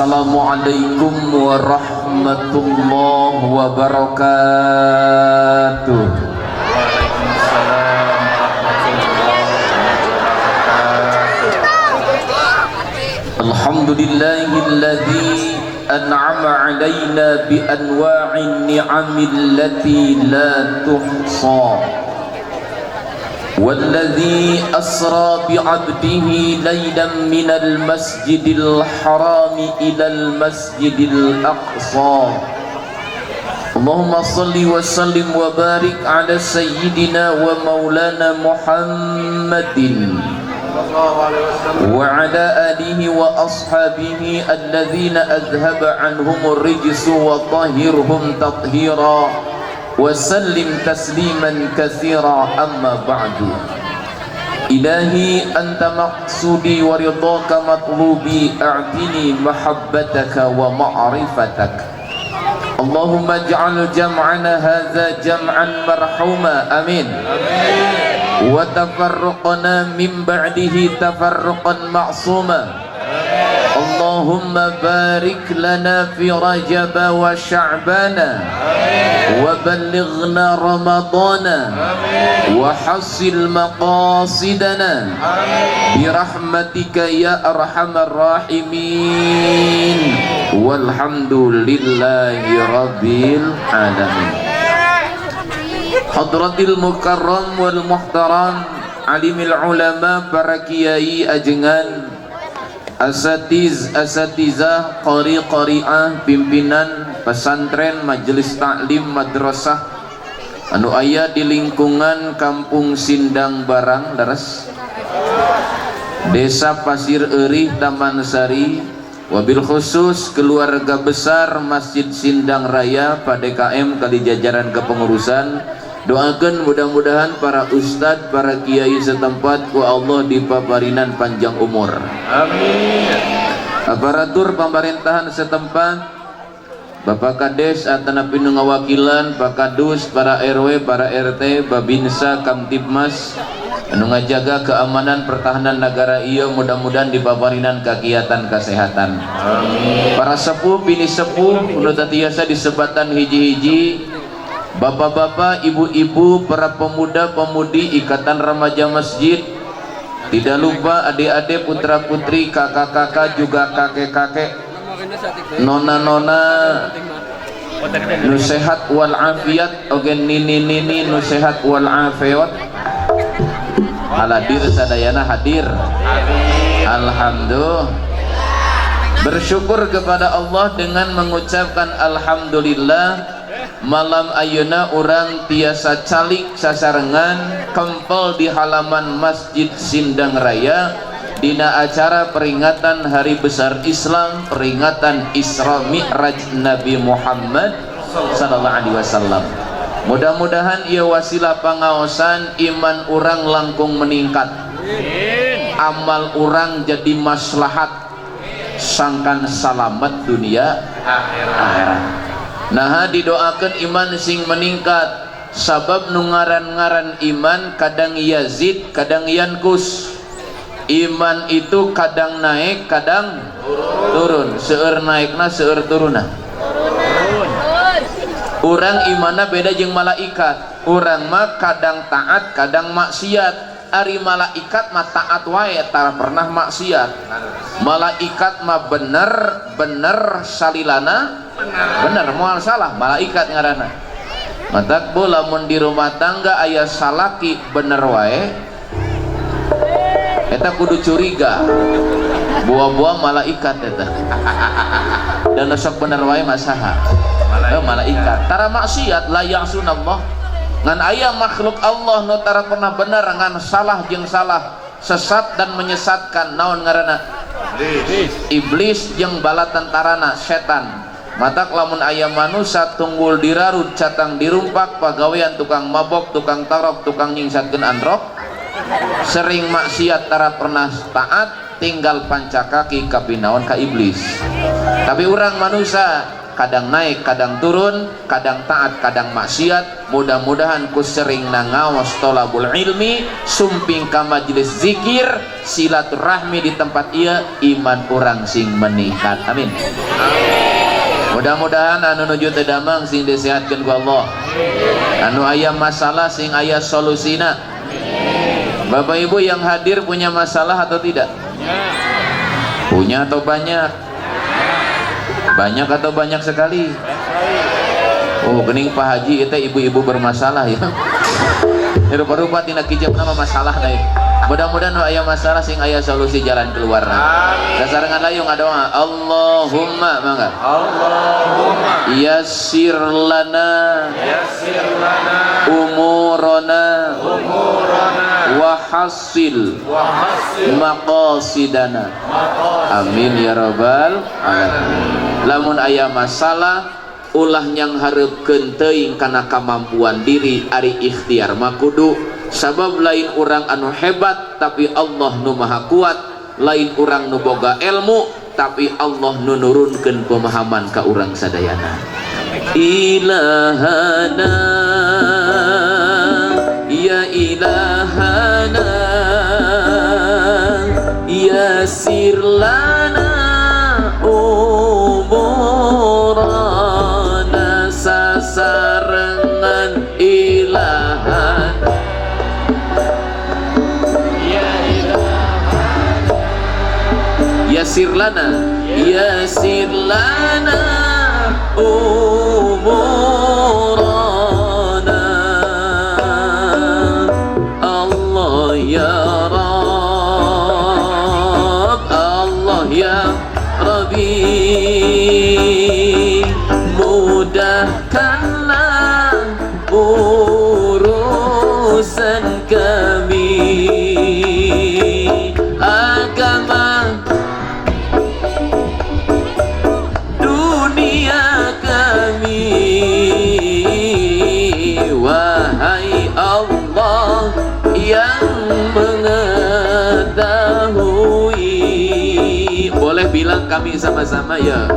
Assalamualaikum warahmatullahi wabarakatuh. Waalaikumsalam warahmatullahi wabarakatuh. Alhamdulillahilladzi an'ama 'alaina bi anwa'in ni'amil lati la tuhsa. والذي أسرى بعبده ليلا من المسجد الحرام إلى المسجد الأقصى. اللهم صل وسلم وبارك على سيدنا ومولانا محمد وعلى آله وأصحابه الذين أذهب عنهم الرجس وطهرهم تطهيرا وسلم تسليما كثيرا. أما بعد، إلهي أنت مقصودي ورضاك مطلوبي، أعطني محبتك ومعرفتك. اللهم اجعل جمعنا هذا جمعا مرحوما، آمين، وتفرقنا من بعده تفرقا معصوما. اللهم بارك لنا في رجب وشعبان وبلغنا رمضان وحصل مقاصدنا برحمتك يا أرحم الراحمين، والحمد لله رب العالمين. حضرة المكرم والمحترم alim ulama, para kiai ajengan, asatiz, asatizah, qari, qari'ah, pimpinan pesantren, majelis taklim, madrasah anu aya di lingkungan Kampung Sindang Barang Leres, Desa Pasir Eurih, Taman Sari, wabil khusus keluarga besar Masjid Sindang Raya, PDKM kali jajaran kepengurusan, doakan mudah-mudahan para ustadz, para kiai setempat ku Allah dipaparinan panjang umur. Amin. Aparatur pemerintahan setempat, Bapak Kades atanapi nu ngawakilan, Pak Kadus, para RW, para RT, Babinsa, Kamtibmas anu ngajaga keamanan pertahanan negara ieu, mudah-mudahan dipaparinan kakiatan kesehatan. Amin. Para sepuh, pinisepuh nu tiasa disebatan hiji-hiji, bapak-bapak, ibu-ibu, para pemuda-pemudi, ikatan remaja masjid, tidak lupa adik-adik, putra-putri, kakak-kakak, juga kakek-kakek, nona-nona nu sehat wal afiat oge nini-nini nu sehat wal afiat, haladir sadayana hadir. Alhamdulillah, bersyukur kepada Allah dengan mengucapkan alhamdulillah, malam ayeuna urang tiasa calik sasarengan kempel di halaman Masjid Sindang Raya dina acara peringatan Hari Besar Islam, peringatan Isra Mi'raj Nabi Muhammad sallallahu alaihi wasallam. Mudah-mudahan ieu wasilah pangaosan, iman urang langkung meningkat, amal urang jadi maslahat, sangkan salamet dunia akhirat. Nah, didoakan iman sing meningkat, sabab nu ngaran-ngaran iman kadang yazid, kadang yanqus. Iman itu kadang naik, kadang turun. Seueur naikna, seueur turunna. Urang imanna beda jeung malaikat. Urang mah kadang taat, kadang maksiat. Ari malaikat mah taat wae, tara pernah maksiat. Malaikat mah bener bener salilana bener, moal salah malaikat ngaranna. Matak bu, lamun di rumah tangga aya salaki bener wae, eta kudu curiga, buah-buah malaikat eta. Dan sok bener wae masaha? Malaikat. Malaikat tara maksiat, la ya'sunallah. Ngan aya makhluk Allah nu tara pernah bener, ngan salah jeung salah, sesat dan menyesatkan. Naon ngaranna? Iblis. Iblis jeung bala tentarana, setan. Matak lamun aya manusa tunggul dirarud, catang dirumpak, pagawean tukang mabok, tukang tarok, tukang nyingsatkeun androk, sering maksiat, tara pernah taat, tinggal pancakaki kapinaon ka iblis. Tapi urang manusia kadang naik, kadang turun, kadang taat, kadang maksiat. Mudah-mudahan ku sering ngaos tolabul ilmi, sumping ka majelis zikir, silaturahmi di tempat ieu, iman urang sing meningkat. Amin. Mudah-mudahan anu nuju teu damang sing disehatkeun ku Allah. Anu aya masalah sing aya solusina. Bapak Ibu yang hadir punya masalah atau tidak? Punya atau banyak? Banyak atau banyak sekali? Oh, gening Pak Haji itu ibu-ibu bermasalah ya. Rupa-rupa tina kijab nama masalah na. Mudah-mudahan nu aya masalah sing aya solusi jalan keluar. Sasarengan layung ngadoa. Allahumma mangga. Allahumma yassir lana yassir lana umurana umurana wa hassil wa hassil maqasidana. Amin ya rabbal alamin. Lamun aya masalah ulah nyang hareupkeun teuing kana kamampuan diri, ari ikhtiar mah kudu, sabab lain urang anu hebat tapi Allah nu maha kuat, lain urang nu boga ilmu tapi Allah nu nurunkeun pemahaman ka urang sadayana. Ilahana ya ilahana yassir lana umurana sasarengan ilahan ya ilahana yassir lana yassir lana umurana. Allah ya Rabb, Allah ya Rabbi, mudahkanlah urusan kami, agama dunia kami, wahai Allah yang mengetahui. Boleh bilang kami sama-sama ya.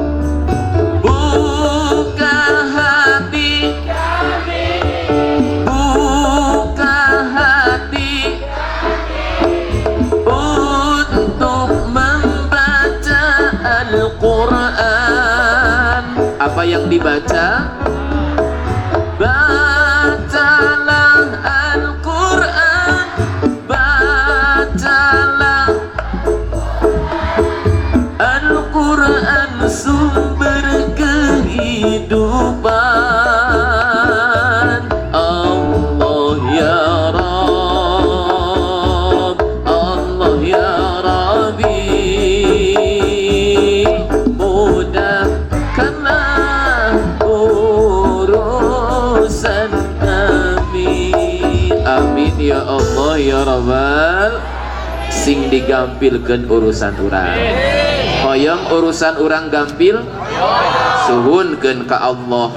Buka hati kami, buka hati untuk membaca Al-Quran. Apa yang dibaca? Bacalah Al-Quran, bacalah Al-Quran, sumber kehidupan. Allah ya Rabb, Allah ya Rabbi, mudahkanlah urusan kami. Amin ya Allah ya Rabbal. Sing digampilkeun urusan urang. Hoyong urusan urang gampil, suhunkeun ka Allah.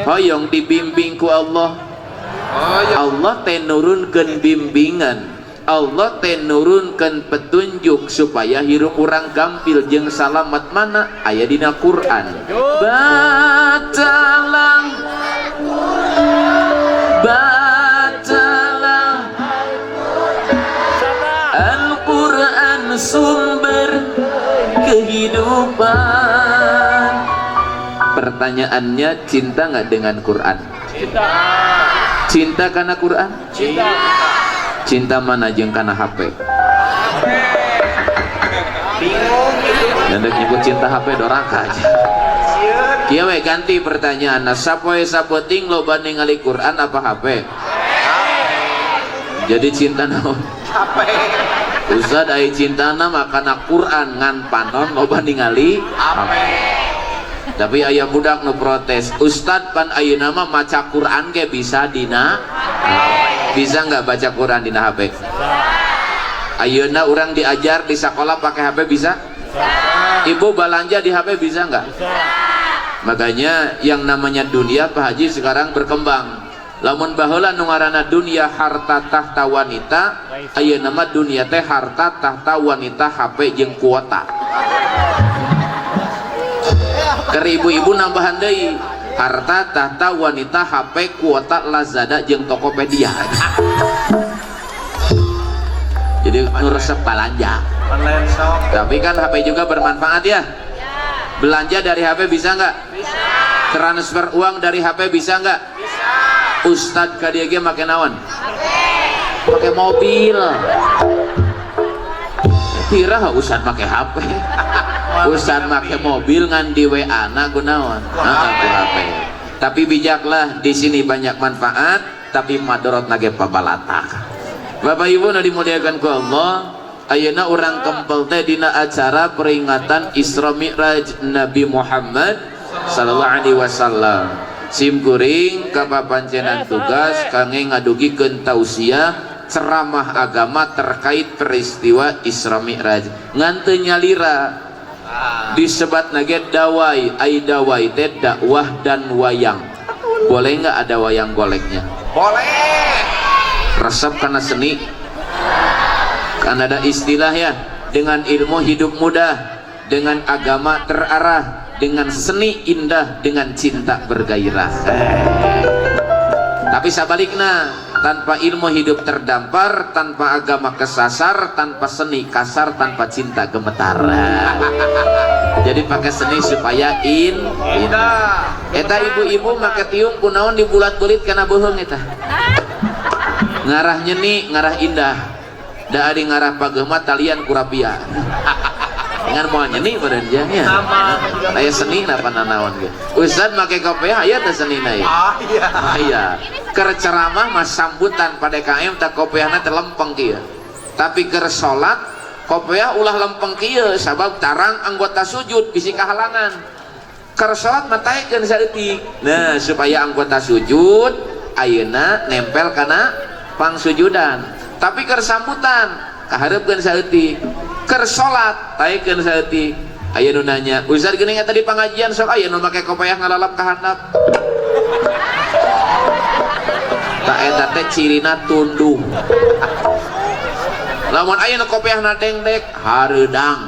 Hoyong dibimbing ku Allah. Allah teh nurunkeun bimbingan, Allah teh nurunkeun petunjuk supaya hirup urang gampil jeung salamat. Mana aya dina Quran. Bacalah, bacalah Al-Quran, sumber kehidupan. Pertanyaannya, cinta nggak dengan Quran? Cinta. Cinta karena Quran? Cinta. Cinta mana jeung kana HP? Bingung itu. Dan nyebut cinta HP doraka aja. Kieu we ganti pertanyaan. Nah, sapoe sapeuting loba ningali Quran apa HP? Jadi cinta naon? HP. Ustad ai cintana mah kana Quran ngan panon loba ningali HP. Tapi aya budak nu protes, Ustad pan ayeuna mah maca Quran ge bisa dina HP. Bisa nggak baca Quran dina HP? Ayeuna urang diajar di sekolah pakai HP bisa? Ibu belanja di HP bisa nggak? Makanya yang namanya dunia Pak Haji sekarang berkembang. Lamun baheula nu ngaranna dunia harta tahta wanita, ayeuna mah dunia teh harta tahta wanita HP jeung kuota. Keur ibu-ibu nambahan deui harta, tahta, wanita, HP, kuota, Lazada jeung Tokopedia. Jadi nu resep balanja. Online shop. Tapi kan HP juga bermanfaat ya. Belanja dari HP bisa nggak? Bisa. Transfer uang dari HP bisa nggak? Bisa. Ustadz KDG make naon? Pakai mobil. Kira Ustadz make HP. Ustadz make mobil ngan di WA na gunaon? Nah, ku HP. Tapi bijaklah, di sini banyak manfaat, tapi madorot nage pabalatak. Bapak Ibu nu dimuliakan ku Allah, ayeuna urang kempel teh dina acara peringatan Isra Mi'raj Nabi Muhammad sallallahu alaihi wasallam. Sim kuring kapapancenan tugas kangge ngadugikeun tausiah ceramah agama terkait peristiwa Isra Mi'raj. Ngan teu nyalira disebat nage dawai, ai dawai teh dakwah dan wayang. Boleh nggak ada wayang goleknya? Boleh. Resep karena seni. Kan ada istilah ya, dengan ilmu hidup mudah, dengan agama terarah, dengan seni indah, dengan cinta bergairah. Tapi sabalikna, tanpa ilmu hidup terdampar, tanpa agama kesasar, tanpa seni kasar, tanpa cinta gemetar. Jadi pakai seni supaya indah. Eta ibu-ibu make tiung kunaon dibulat-bulit kana beuheung eta. Ngarah nyeni, ngarah indah. Da ari ngarah pageuh mah talian kurapia. Ngan moal nyeni beureun nya. Aya seni napa nanaon ge. Ustad make kopiah aya teh senina ieu. Ah iya. Ah iya. Keur ceramah mah sambutan pada KM tak kopiahna teh lempeng kieu. Tapi keur salat kopiah ulah lempeng kieu sabab tarang anggota sujud bisi kahalangan. Keur salat mah taekeun saeutik. Nah, supaya anggota sujud ayeuna nempel kana pangsujudan. Tapi keur sambutan kahareupkeun saeutik. Keur salat taekeun saeutik. Aya nu nanya, "Ustaz geuning eta di pangajian sok aya nu make kopiah ngalalap ka handap." Tak eta teh cirina tunduh. Lamun aya nu kopiahna dengdek, hareudang.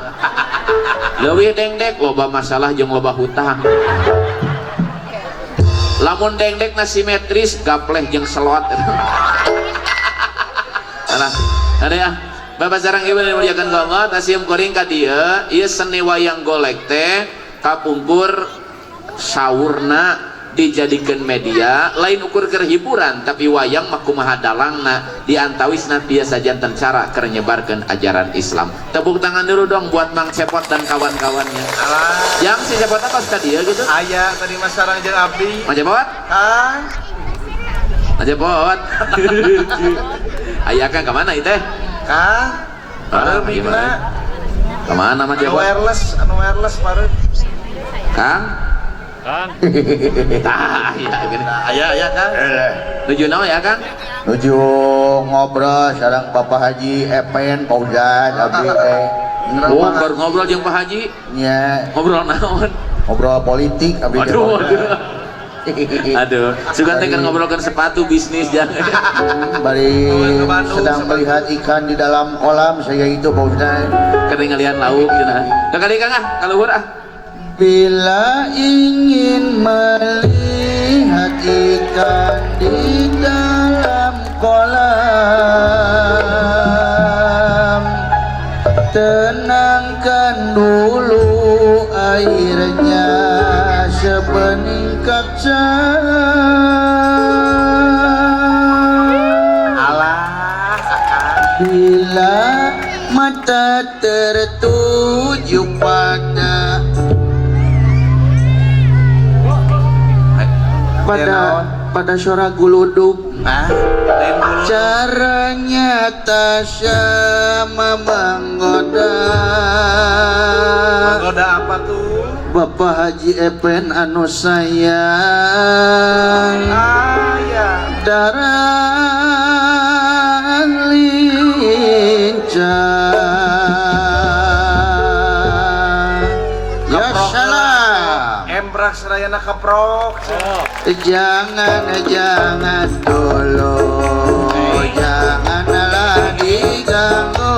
Leuwih dengdek loba masalah jeung loba hutang. Lamun dengdekna simetris gapleh jeung selot. Alah, ada ya. Bapak sareng ibu dimuliakan ku Allah, tasim kuring ka dieu, ieu seni wayang golek teh kapungkur saurna dijadikan media lain ukur keur hiburan, tapi wayang mah kumaha dalangna diantawisna biasa janten cara keur nyebarkeun ajaran Islam. Tepuk tangan dulu dong buat Mang Cepot dan kawan-kawannya. Alah. Yang si Cepot apa ka dieu gitu? Aya tadi mas sareng jeung abdi. Mang Cepot? Kang. Mang Cepot. Aya Kang kemana ieu teh? Kang. Ah, Baru gimana? Kemana Mang Anu Cepot? wireless, anu wireless baru. Kang? Kang. Tah, iya gini. Aya aya Kang. Nuju naon ya Kang? Nuju ngobrol sareng Bapak Haji Epen Fauzan abdi teh. Oh, baru ngobrol jeung Pak Haji. Nya, Ngobrol naon? ngobrol politik abdi teh. Aduh, aduh. Aduh, sugan teh keur ngobrolkeun sepatu bisnis jangan. Bari Ke Bandung, sedang sepatu. melihat ikan di dalam kolam saya itu Pak Ustaz. Keur ngalian lauk cenah. Ka kali Kang ah, ka luhur ah. Bila ingin melihat ikan di dalam kolam, tenangkan dulu airnya sebening kaca. Alah, Akang. Bila mata tertuju pada pada pada suara guludug, Ah, lain dulu. caranya tak sama menggoda. Menggoda apa tuh? Bapak Haji Epen anu sayang, Ah, ya. darah lincah. Ya salam. Embrah serayana keprok. Jangan, jangan dulu, janganlah diganggu,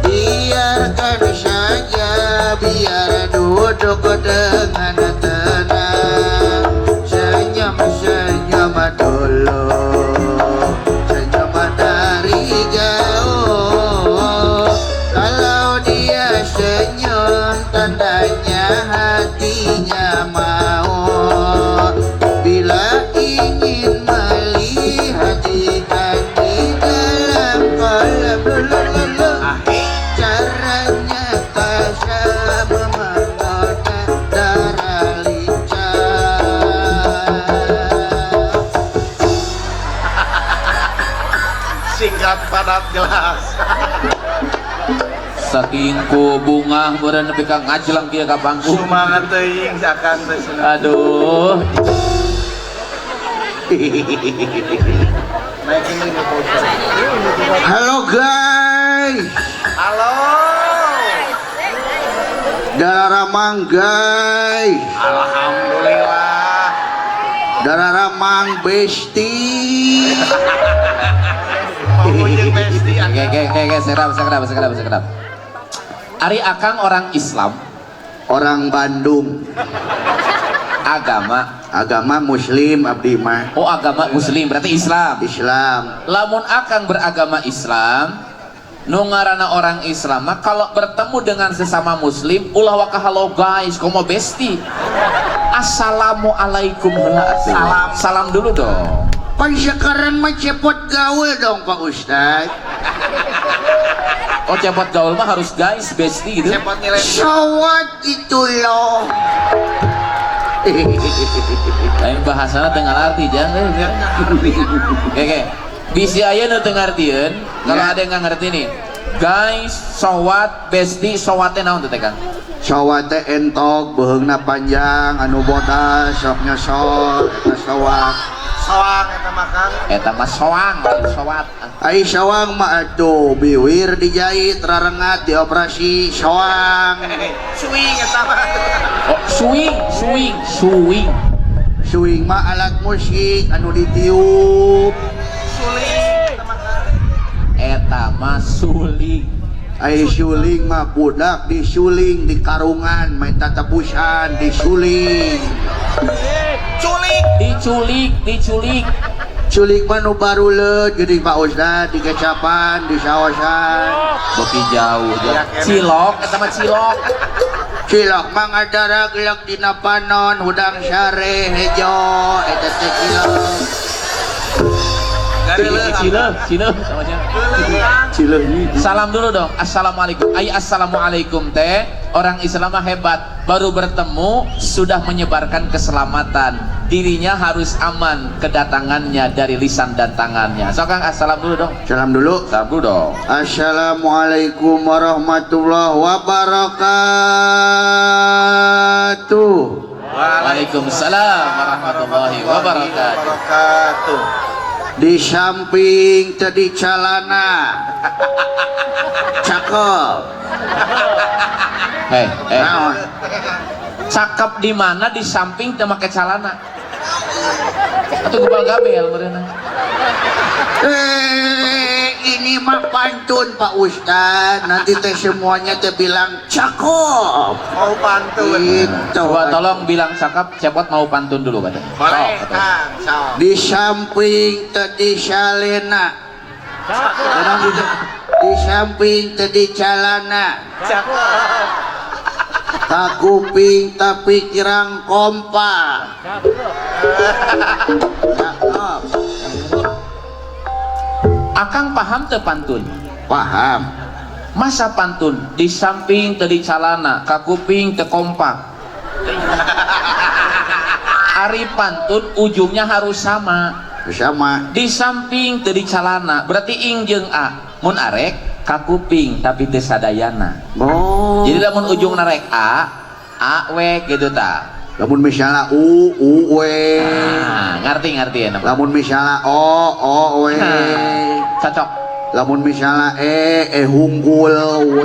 biarkan saja, biar duduk Duduk dengan tenang, senyum-senyum dulu, senyum dari jauh. Kalau dia senyum tandanya hatinya mau. Bila ingin melihat ikan di dalam kolam, lulululu, caranya tak sama menggoda darah lincah. Singkat padat jelas. Saking ku bungah meureun nepi ka ngajleng kieu ka panggung. Sumangat teuing si Akang teh cenah. Aduh. Naikin deui Pak Ustad. Halo guys, Halo. Dararamang guys, Alhamdulillah. Dararamang besti. Mau jeung besti Oke, Akang. oke, sekedap, sekedap, sekedap, sekedap. Ari Akang orang Islam, Orang Bandung, agama, agama Muslim abdi mah. Oh agama Muslim berarti Islam. Islam. Lamun Akang beragama Islam, nu ngaranna orang Islam mah kalau bertemu dengan sesama Muslim ulah waka halo guys, komo besti. Assalamualaikum heula atuh. Salam. Salam dulu dong. Pan sekarang mah cepot gaul dong Pak Ustad. Oh cepot gaul mah harus guys, besti gitu. Cepot nilai. Sawat itu loh. Lain bahasana teu ngarti jangan. Oke, oke. Bisi aya nu teu ngartieun, kalau Ya. ada yang nggak ngerti nih. Guys, sowat, besti, sowatnya naon tuh teh Kang? Sawat teh entok, beuheungna panjang, anu bodas, sok nyosor, eta sawat. Soang eta mah Kang. Eta mah soang, lain sowat. Ai soang mah atuh biwir dijahit, rarengat dioperasi soang. Swing eta mah. Oh, swing, swing, swing. Swing mah alat musik anu ditiup. Suling eta mah Kang. Eta mah suling. Ai suling mah budak disuling di karungan, main tatabusan disuling. Culik. Diculik, diculik. Culik mah nu baruleut geuning Pak Ustad dikecapan, disaosan. Beuki jauh Ya, jauh. kene. Cilok, eta mah cilok. Cilok mah ngadaraglek dina panon hudang sare hejo eta teh cilok. Gareuleuh. Cileuh, cileuh sama siapa? Geuleuh Kang. Cileuh. Salam dulu dong. Assalamualaikum. Ai assalamualaikum teh. Orang Islam mah hebat. Baru bertemu sudah menyebarkan keselamatan. Dirinya harus aman kedatangannya dari lisan dan tangannya. So Kang, assalam dulu dong. Salam dulu. Salam dulu dong. Assalamualaikum warahmatullahi wabarakatuh. Waalaikumsalam warahmatullahi wabarakatuh. Wabarakatuh. Di samping tadi calana. Cakep. Hei, eh. Naon? Cakep di mana di samping teu make calana? Atau gubal gabel meureunna. Ini mah pantun Pak Ustad. Nanti teh semuanya teh bilang cakep. Mau pantun. Gitu. Coba tolong bilang cakep, cepot mau pantun dulu katanya. Boleh Sok, Kang, sok. Di samping tadi salena. Tenang gitu. Di samping tadi calana. Cakep. Kakuping tapi kirang kompak. Cakep. Akang paham teu pantun? Paham. Masa pantun di samping teu dicalana, kakuping teu kompak. Ari pantun ujungnya harus sama. Sama. Di samping teu dicalana, berarti ing jeung a. Mun arek kakuping tapi teu sadayana. Oh. Jadi lamun ujung narek a, a w gitu ta. Lamun misalnya u u w. Nah, ngerti ngerti ya nama. Lamun misalnya o o w. Nah, cocok. Lamun misalnya e e hungkul w.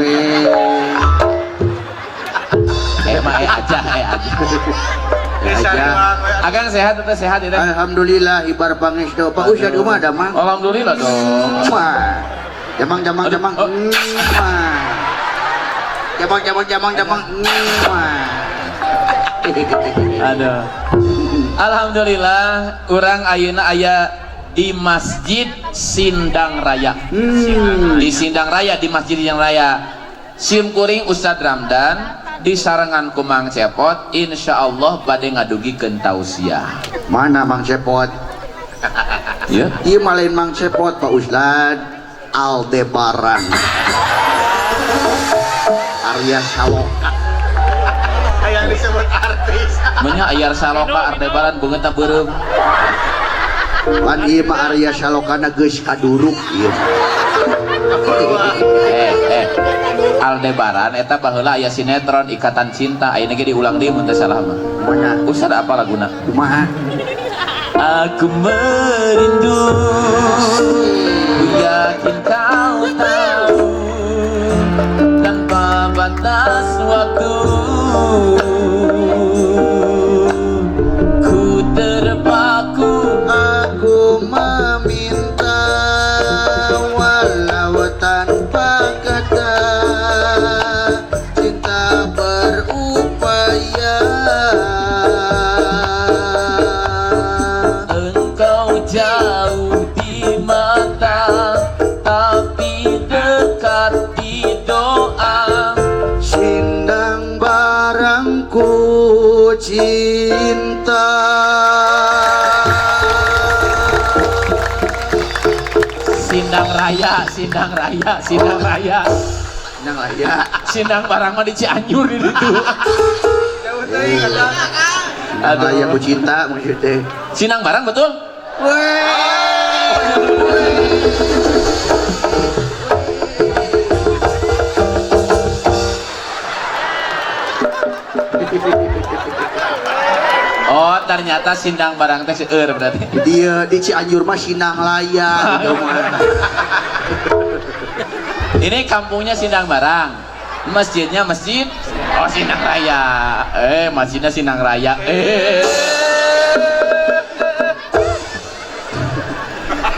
Mah e aja, e aja. E aja. Akang sehat atau sehat ya? Alhamdulillah ibar pangestu. Pak Ustad kumaha damang? Alhamdulillah dong. Wah. Jamang jamang jamang. Oh. Wah. Jamang jamang jamang jamang. Wah. Aduh. Alhamdulillah urang ayeuna aya di Masjid Sindang Raya. Di Sindang Raya, di Masjid Sindang Raya. Sim kuring Ustadz Ramdan di sarengan ku Mang Cepot, insyaallah bade ngadugikeun tausiah. Mana Mang Cepot? Ya. Ieu mah lain Mang Cepot Pak Ustad, Aldebaran. Arya Saloka. Kayak disebut artis. Menya Ayar Saloka Aldebaran beungeutna beureum. Pan ieu mah Arya Salokana geus kaduruk ieu. Aldebaran eta baheula aya sinetron Ikatan Cinta, ayeuna ge diulang deui mun teu salah mah. Mana? Ustad apa laguna? Kumaha? Aku merindu, ku yakin kau tahu, tanpa batas waktu ku terpaku. Aku meminta walau tanpa kata, cinta berupaya. Engkau jauh di mata, tapi dekat di doa. Sindang barangku cinta. Sindang Raya, Sindang Raya, Sindang Raya. Sindang Raya. Sindang barang mah di Cianjur di ditu. Jauh teuing kadang. Aduh. Raya ku cinta maksudnya. Sindang barang betul? Oh, ternyata Sindang barang teh seueur berarti. Dia di Cianjur mah Sindang Laya gitu mah. Ini kampungnya Sindang Barang. Masjidnya masjid oh Sindang Raya. Masjidnya Sindang Raya.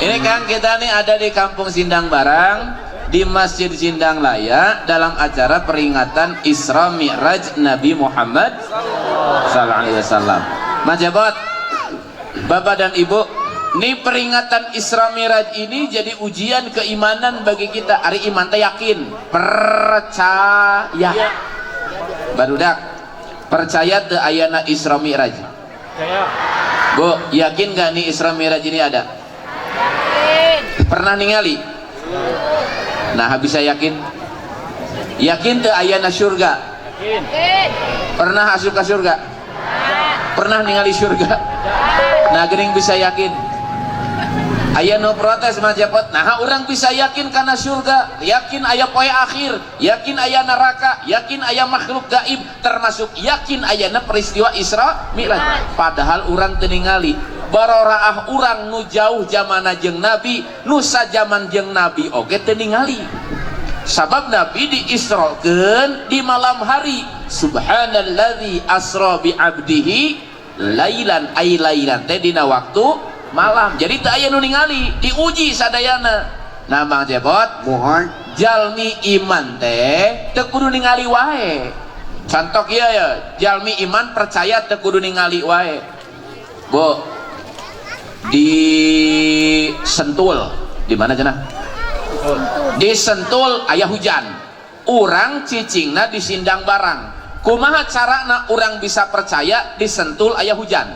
Ini kan kita nih ada di kampung Sindang Barang, di Masjid Sindang Laya dalam acara peringatan Isra Mi'raj Nabi Muhammad sallallahu alaihi wasallam. Mas Jabot, Bapak dan Ibu, ini peringatan Isra Mi'raj ini jadi ujian keimanan bagi kita. Ari iman teh yakin, percaya. Barudak, percaya teu ayana Isra Mi'raj? Percaya. Bu, yakin gak nih Isra Mi'raj ini ada? Yakin. Pernah ningali? Nah, bisa yakin? Yakin teu ayana surga? Yakin. Pernah asup ka surga? Pernah ningali surga? Nah, geuning bisa yakin. Aya nu protes mah Cepot. Nah, orang bisa yakin karena surga, yakin aya poe akhir, yakin aya neraka, yakin aya makhluk gaib, termasuk yakin ayana peristiwa Isra Mi'raj. Padahal urang teu ningali. Baroraah urang nu jauh zamana jeung Nabi, nu sajaman jeung Nabi oge teu ningali. Sabab Nabi diisrokeun di malam hari. Subhanalladzi asra bi abdihi lailan ay lailan teh dina waktu malam. Jadi teu aya nu ningali, diuji sadayana. Nah, Mang Cepot, Mohon jalmi iman teh teu kudu ningali wae. Contoh ieu ya, jalmi iman percaya teu kudu ningali wae. Bu, di Sentul, di mana cenah? Di Sentul aya hujan. Urang cicingna di Sindang Barang. Kumaha carana urang bisa percaya di Sentul aya hujan?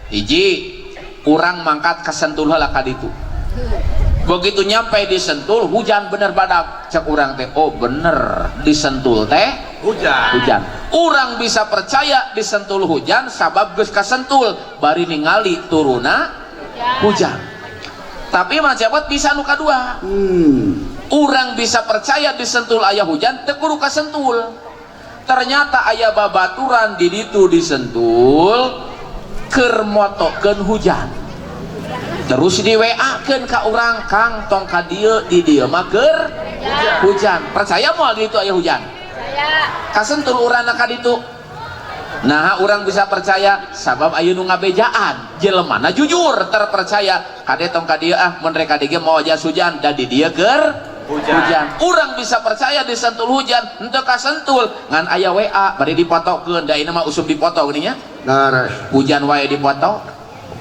Hiji, urang mangkat ka Sentul heula ka ditu. Begitu nyampe di Sentul hujan bener badak. Cek urang teh, oh bener di Sentul teh hujan. Hujan. Urang bisa percaya di Sentul hujan sabab geus ka Sentul bari ningali turuna hujan. Tapi Mang Cepot bisa nu kadua. Urang bisa percaya di Sentul aya hujan teu kudu ka Sentul. Ternyata aya babaturan di ditu di Sentul keur motokeun hujan. Terus di W A-keun ka urang, Kang tong ka dieu, di dieu mah keur hujan. Percaya moal di ditu aya hujan? Percaya. Ka Sentul urangna ka ditu. Nah, urang bisa percaya sabab aya nu ngabejaan, jelemana jujur terpercaya. Kade tong ka dieu ah, mun rek ka dieu moal jas hujan, da di dieu keur Hujan. Urang bisa percaya di Sentul hujan, henteu ka Sentul ngan aya WA bari dipotokeun, da ini mah usum dipoto geuning nya. Leres. Hujan wae dipoto,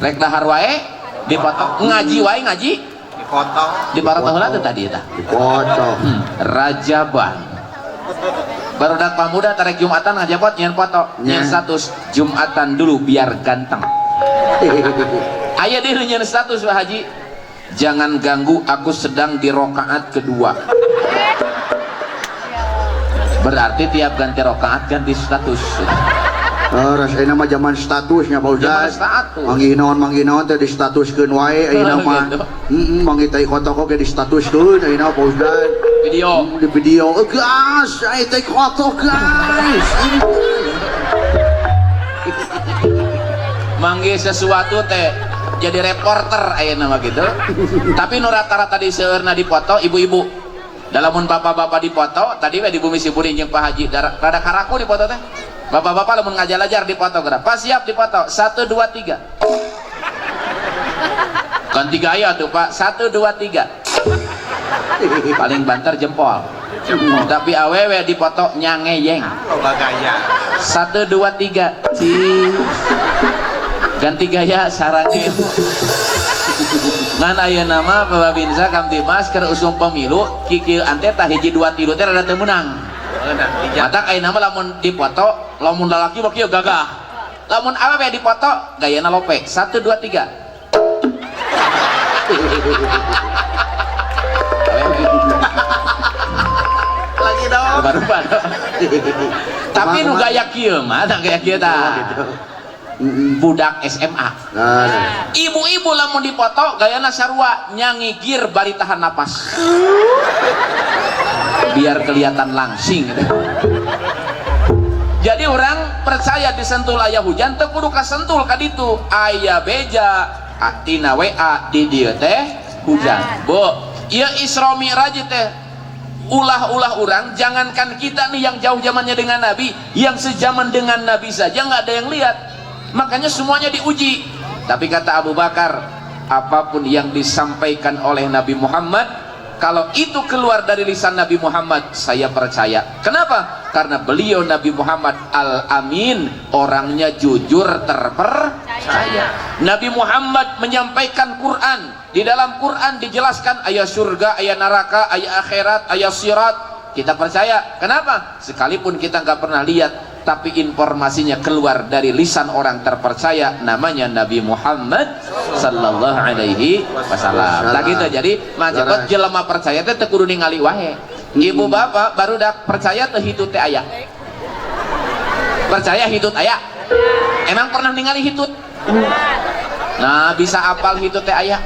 rek dahar wae dipoto, ngaji wae ngaji Dipoto. dipoto heula teh tadi eta. Dipoto. Rajaban. Barudak pamuda tarek Jumatan ngajapot nyen foto, nyen status Jumatan dulu biar ganteng. Aya deui nu nyen status Pak Haji. Jangan ganggu, aku sedang di rokaat kedua. Berarti tiap ganti rokaat ganti status. Leres, ayeuna mah zaman statusnya Pak Zaman Ustaz. status. Manggih naon teh distatuskeun wae ayeuna Oh, mah. gitu. Heeh, manggih tai kotok oge distatuskeun ayeuna Pak Ustaz. Video. Di video, eh, gas, ayo tai kotok guys. Manggih sesuatu teh jadi reporter ayeuna mah gitu. Tapi nu rata-rata di seueurna dipoto ibu-ibu. Dalamun bapak-bapak dipoto, tadi we di bumi Siburing jeung Pak Haji rada karaku dipoto teh. Bapak-bapak lamun ngajalajar dipoto geura. Pak siap dipoto. 1 2 3. Ganti gaya tuh Pak. 1 2 3. Paling banter jempol. Tapi awewe dipoto nyangeyeng. Loba gaya. 1 2 3. Cis. Ganti gaya sarangnya. Ngan ayeuna mah Babinsa Kamtibmas keur usum pemilu kikieu ante tah hiji 2 3 teh rada teu meunang. Matak ayeuna mah lamun dipoto lamun lalaki mah kieu gagah. Lamun awewe dipoto gayana lope. 1 2 3. Lagi dong. Rupa-rupa. Tapi nu gaya kieu mah tah gaya kieu tah. Budak SMA. Nah. Ibu-ibu lamun dipoto gayana sarua nyangigir bari tahan napas. Biar kelihatan langsing gitu. Jadi orang percaya di Sentul aya hujan teu kudu ka Sentul ka ditu. Aya beja tina WA di dieu teh hujan. Bu, ieu Isra Mi'raj teh ulah-ulah orang, jangankan kita nih yang jauh zamannya dengan Nabi, yang sejaman dengan Nabi saja nggak ada yang lihat. Makanya semuanya diuji. Tapi kata Abu Bakar, apapun yang disampaikan oleh Nabi Muhammad, kalau itu keluar dari lisan Nabi Muhammad, saya percaya. Kenapa? Karena beliau Nabi Muhammad Al-Amin, orangnya jujur terpercaya. Nabi Muhammad menyampaikan Quran. Di dalam Quran dijelaskan ayat surga, ayat neraka, ayat akhirat, ayat sirat. Kita percaya. Kenapa? Sekalipun kita nggak pernah lihat, tapi informasinya keluar dari lisan orang terpercaya, namanya Nabi Muhammad sallallahu alaihi wasallam. Nah gitu. Jadi macepet jelema percaya teh teu kudu ningali wae. Ibu bapak baru dak percaya teh hitut teh aya. Percaya hitut aya? Emang pernah ningali hitut? Nah, bisa apal hitut teh aya?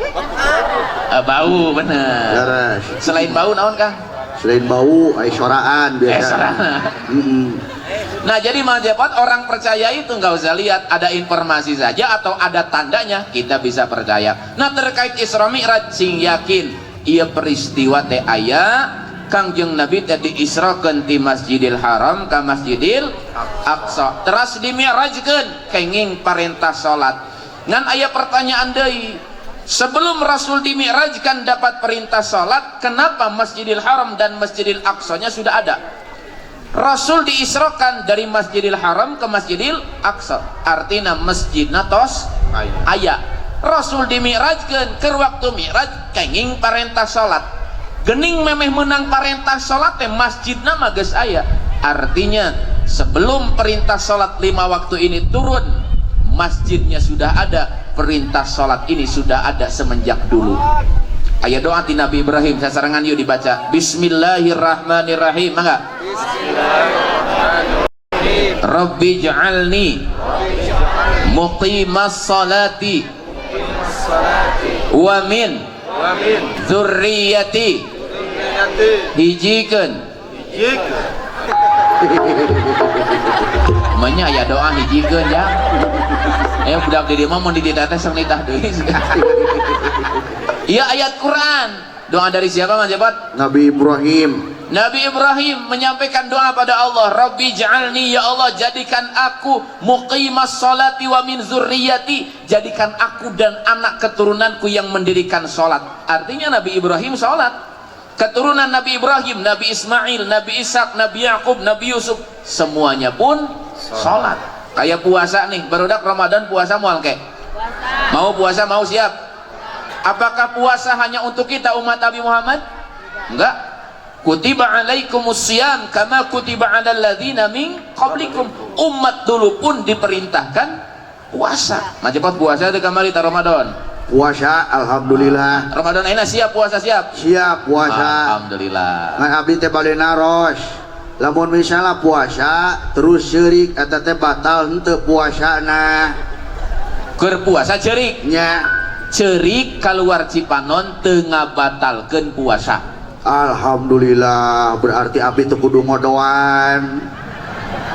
Bau bener. Selain bau naon kah? Selain bau, ai soraan biasa. Nah, jadi Mang Jepot orang percaya itu nggak usah lihat, ada informasi saja atau ada tandanya kita bisa percaya. Nah, terkait Isra Mi'raj sing yakin ieu peristiwa teh aya Kangjeng Nabi teh diisrakeun ti Masjidil Haram ka Masjidil Aqsa. Teras dimi'rajkeun kenging parentah salat. Ngan aya pertanyaan deui. Sebelum Rasul dimi'rajkan dapat perintah salat, kenapa Masjidil Haram dan Masjidil Aqsa-nya sudah ada? Rasul diisrakan dari Masjidil Haram ke Masjidil Aqsa. Artinya masjidna tos aya. Rasul dimi'rajkeun keur waktu mi'raj kenging parentah salat. Gening memeh menang parentah salat teh masjidna mah geus aya. Artinya sebelum perintah salat 5 waktu ini turun, masjidnya sudah ada, perintah salat ini sudah ada semenjak dulu. Ayat doa ti Nabi Ibrahim sasarengan yuk dibaca. Bismillahirrahmanirrahim. Mangga. Bismillahirrahmanirrahim. Rabbi ja'alni muqimas salati wa min dzurriyyati. Hijikeun. Manya aya doa hijikeun ya. Budak di dieu mah mun dititah teh sok nitah deui. Iya ayat Quran. Doa dari siapa Mas Jepot? Nabi Ibrahim. Nabi Ibrahim menyampaikan doa pada Allah, Rabbi ja'alni, ya Allah jadikan aku muqimas salati wa min zurriyati, jadikan aku dan anak keturunanku yang mendirikan salat. Artinya Nabi Ibrahim salat. Keturunan Nabi Ibrahim, Nabi Ismail, Nabi Ishak, Nabi Yakub, Nabi Yusuf, semuanya pun sholat. Kayak puasa nih, barudak Ramadan puasa moal ke? Puasa. Mau puasa mau siap? Apakah puasa hanya untuk kita umat Nabi Muhammad? Enggak. Kutiba alaikumusiyam kama kutiba alal ladzina min qablikum. Umat dulu pun diperintahkan puasa. Nah cepat puasa di kamari ta Ramadan. Puasa alhamdulillah. Ramadan ayeuna siap puasa siap? Siap puasa. Alhamdulillah. Ngan abdi teh bade naros. Lamun misalnya puasa terus seurik eta teh batal henteu puasana. Keur puasa ceurik. Nya. Ceurik kaluar Cipanon teu ngabatalkeun puasa. Alhamdulillah, berarti abdi teu kudu ngodoan.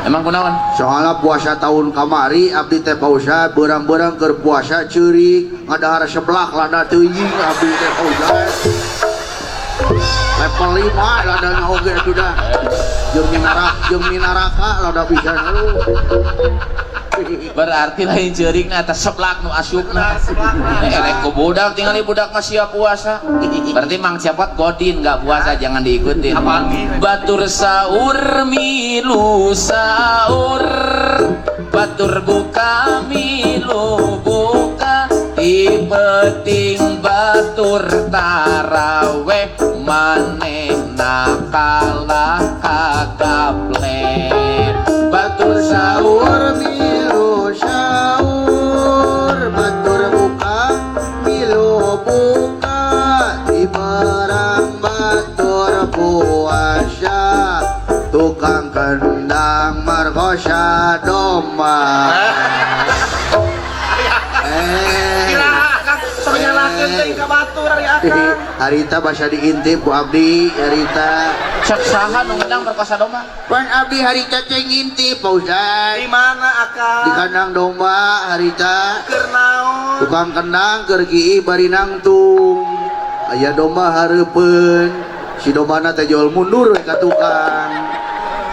Emang kunaon? Soalnya puasa tahun kamari abdi teh Pak Ustad beurang-beurang keur puasa ceurik ngadahar seblak lada teuing abdi teh Pak Ustad. Level 5 ladana oge sudah. Jeung minaraka lada pisan lu. Berarti lain ceurikna eta seblak nu asupna. Elek ku budak tingali budak mah siap puasa. Berarti Mang Cepot godin enggak puasa jangan diikutin. Batur sahur milu sahur, batur buka milu buka, di peuting batur taraweh manehna kalah kagaple. Batur sahur milu sahur, batur buka milu buka, di barang batur puasa, tukang kendang merkosa domba. Harita basa diintip ku abdi harita. Cek saha nu ngendang merkosa domba? Pan abdi harita teh ngintip Pak Ustad. Di mana akang? Di kandang domba harita. Keur naon? Tukang kendang keur kieu bari nangtung. Aya domba hareupeun. Si dombana teh jual mundur we ka tukang.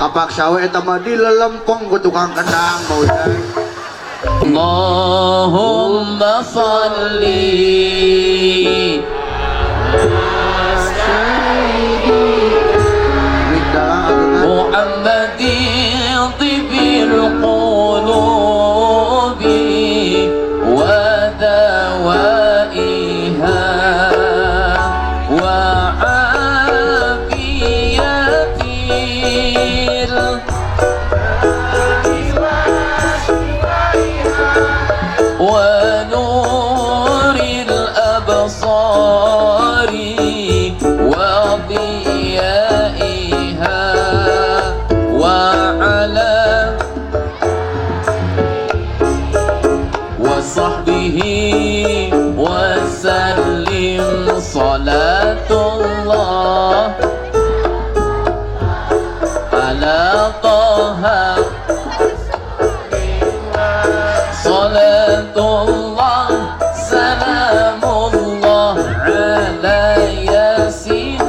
Kapaksa we eta mah dilelempong ku tukang kendang Pak Ustad. Allahumma salli Muhammadin tibil qulubi wa dawaiha wa afiyatil wa nuril absari wa diyaiha wa ala wa sahbihi wa sallim salatullah ala taha salatullah salamullah ala yasin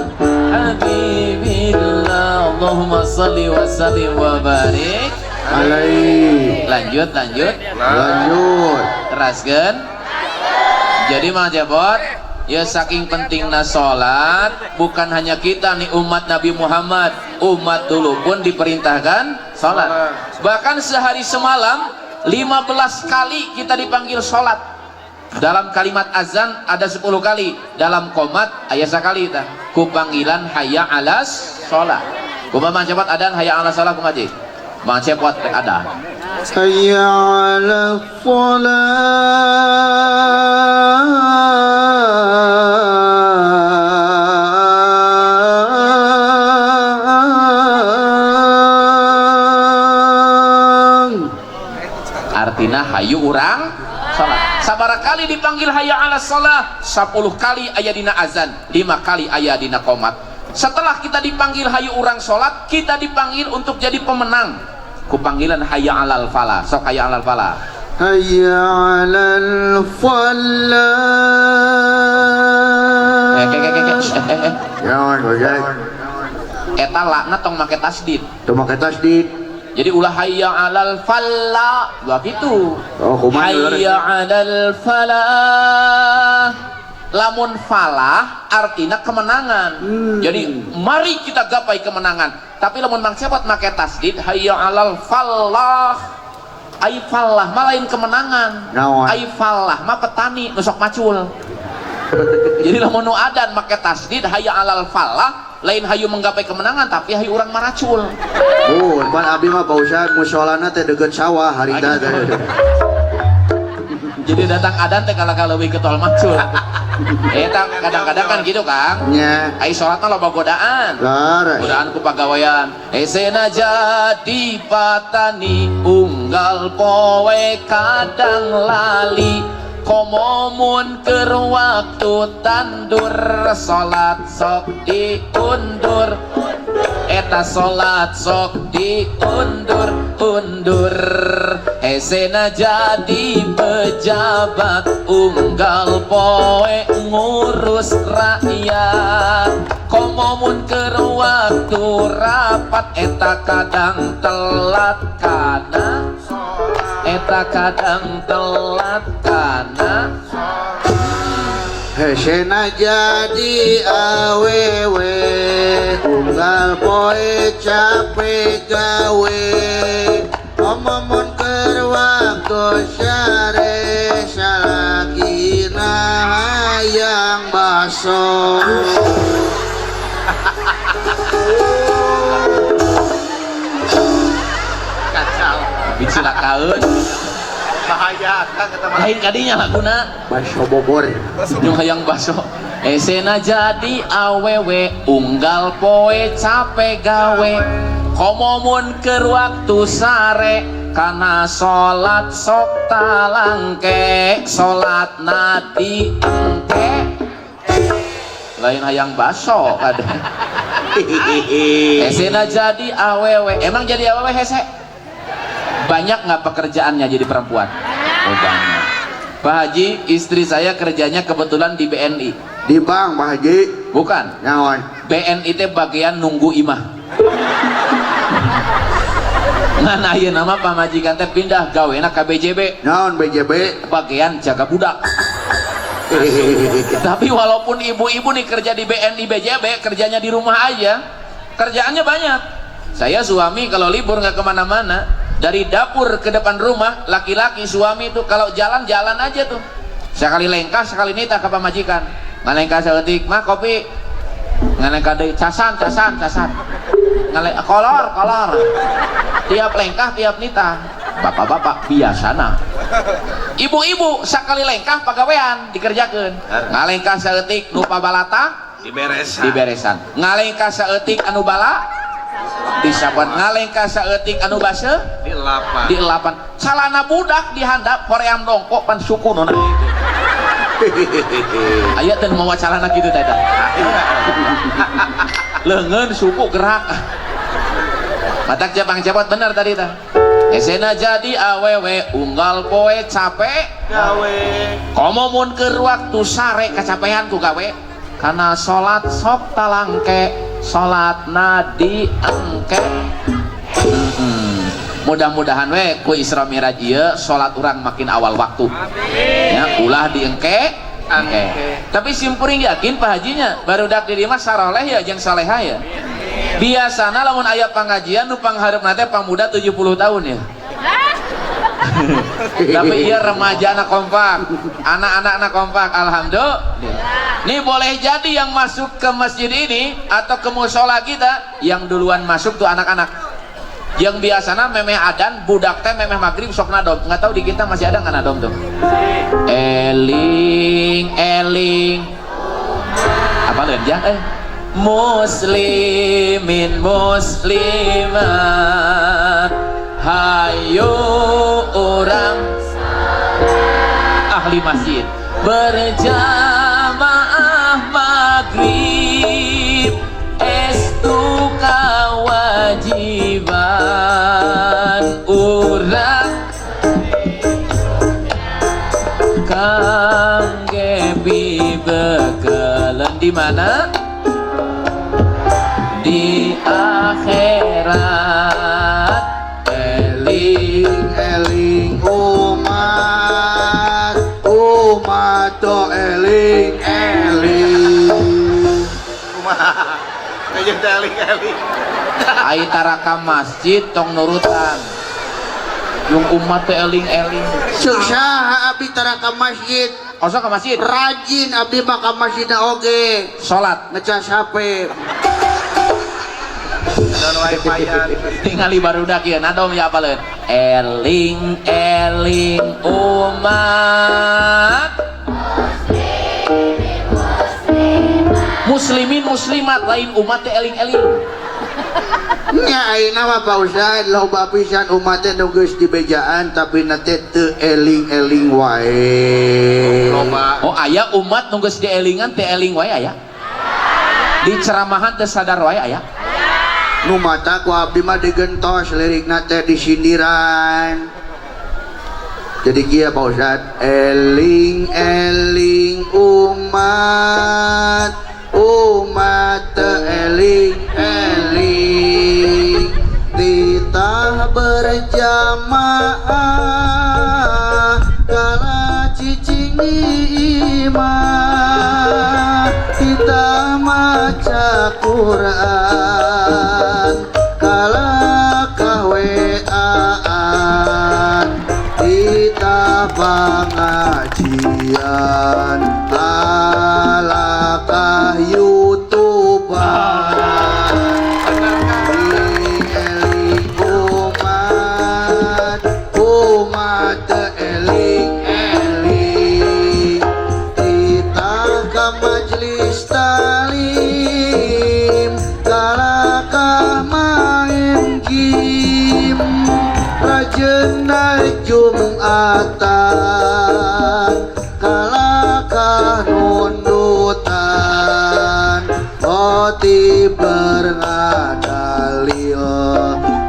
habibillah. Allahumma salli wa sallim wa barik alaihi. Lanjut lanjut lanjut teraskeun. Jadi Mang Cepot ya, saking pentingna salat bukan hanya kita nih umat Nabi Muhammad, umat dulu pun diperintahkan salat. Bahkan sehari semalam 15 kali kita dipanggil sholat. Dalam kalimat azan ada 10 kali, dalam qomat aya sakali tah ku panggilan hayya 'alas sholat. Kumaha Mang Cepot adan hayya 'alas sholat kumaha cik? Mang Cepot rek adan. Hayya 'alas sholat. Artina hayu urang salat. Sabaraha kali dipanggil hayya 'alas shalah? 10 kali aya dina azan, 5 kali aya dina qomat. Setelah kita dipanggil hayu urang salat, kita dipanggil untuk jadi pemenang. Ku panggilan hayya 'alal falah. Sok hayya 'alal falah. Hayya 'alal falah. Eta lakna tong make tasdid. Tong make tasdid. Jadi ulah hayya 'alal falah, ulah gitu. Oh, hayya 'alal falah. Lamun falah artinya kemenangan. Jadi mari kita gapai kemenangan. Tapi lamun Mang Cepot make tasdid hayya 'alal falah. Ai falah mah lain kemenangan. Naon? Ai falah mah petani nu sok macul. Jadi lamun nu adan make tasdid hayya 'alal falah lain hayu menggapai kemenangan tapi hayu urang maracul. Oh, pan abdi mah Pak Ustad musolana teh deukeut sawah harita teh. Jadi datang adan teh kalah leuwih getol macul. Eta kadang-kadang kan gitu Kang. Nya. Ai salatna loba godaan. Laras. Godaan ku pagawean. Hesena jadi patani unggal poe kadang lali. Komo mun keur waktu tandur salat sok diundur. Eta salat sok diundur undur. Hesena jadi pejabat unggal poe ngurus rakyat. Komo mun keur waktu rapat eta kadang telat kana eta kadang telat kana. Hesena jadi awewe unggal poe capek gawe. Komo mun keur waktu sare salakina hayang baso. Kacau. Bicilakaeun. Bahaya Kang eta mah. Lain kadinya laguna. Baso Bogor. Jeung hayang baso. Hesena jadi awewe unggal poe capek gawe. Komo mun keur waktu sare kana salat sok talangke salat nadi engke. Lain hayang baso kadang. Hesena jadi awewe. Emang jadi awewe hese? Banyak nggak pekerjaannya jadi perempuan? Oh banyak. Pak Haji, istri saya kerjanya kebetulan di BNI. Di bank Pak Haji? Bukan. Nyawan. BNI teh bagian nunggu imah. Ngan ayeuna mah pamajikan teh pindah gawena ka BJB. Naon BJB? Bagian jaga budak. Tapi walaupun ibu-ibu nih kerja di BNI BJB, kerjanya di rumah aja, kerjaannya banyak. Saya suami kalau libur nggak kemana-mana, dari dapur ke depan rumah, laki-laki suami itu kalau jalan-jalan aja tuh. Sekali lengkah, sekali nitah ke pamajikan. Ngalengkah saeutik, mah kopi. Ngalengkah deui, casan, casan, casan. Ngalengkah kolor, kolor. Tiap lengkah, tiap nitah. Bapak-bapak biasana. Ibu-ibu sekali lengkah pagawean dikerjakeun. Ngalengkah saeutik nu pabalata diberesan. Diberesan. Ngalengkah saeutik anu bala disapan. Ngalengkah saeutik anu baseuh dilapan. Dilapan. Calana budak dihandap hoream dongkok pan suku nu naik. Aya teu mawa calana kitu teh eta. Leungeun suku gerak. Matak Jepang cepot bener tadi teh. Hesena jadi awewe unggal poe capek gawe. Komo mun keur waktu sare kacapean ku gawe. Kana salat sok talangke, salat nadi engke. Mudah-mudahan we ku Isra Mi'raj ieu salat urang makin awal waktu. Amin. Ya, ulah diengke engke. Tapi simpuring yakin Pak Hajinya barudak di dieu mah saroleh ya jeung saleha ya. Biasana lamun aya pangajian nu panghareupna teh pamuda 70 tahun ya. Tapi iya remaja anak kompak, anak-anak kompak, alhamdulillah. Nih boleh jadi yang masuk ke masjid ini atau ke musola kita yang duluan masuk tuh anak-anak. Yang biasana memeh adan budak teh memeh maghrib sok nadom. Nggak tahu di kita masih ada nggak nadom tuh? Eling eling. Apa lenjang eh? Muslimin muslimat hayu orang ahli masjid berjamaah maghrib estu kewajiban urang kangge bibekelen di mana? Di akhirat. Eling eling umat umat to eling eling. Aja teh eling-eling. Ai tara ka masjid tong nurutan. Yung umat teh eling-eling. Ceuk saha abdi tara ka masjid? Osok ka masjid? Rajin abdi mah ka masjid oge. Salat ngecas HP. Dan wifi-an. Tingali barudak ieu nadom ya apaleun. Eling eling umat. Muslimin muslimat lain umat teh eling-eling. Nya ayeuna mah Pak Ustad loba pisan umat teh nu geus dibejaan tapi na teh teu eling-eling wae. Loba. Oh aya umat nu geus dielingan teu eling wae aya. Di ceramahan teu sadar wae aya. Nu mata ku abdi mah digentos lirikna teh disindiran. Jadi kieu Pak Ustad, eling-eling umat, umat teu eling-eling, titah berjamaah kala cicing di imah, titah maca Quran kala KWA-an, titah pengajian ala kah YouTubean. Eling umat, umat teu eling-eling, titah ka majelis taklim kalakah main game, rajin naik Jumatan kalakah nundutan, khotib berngadalil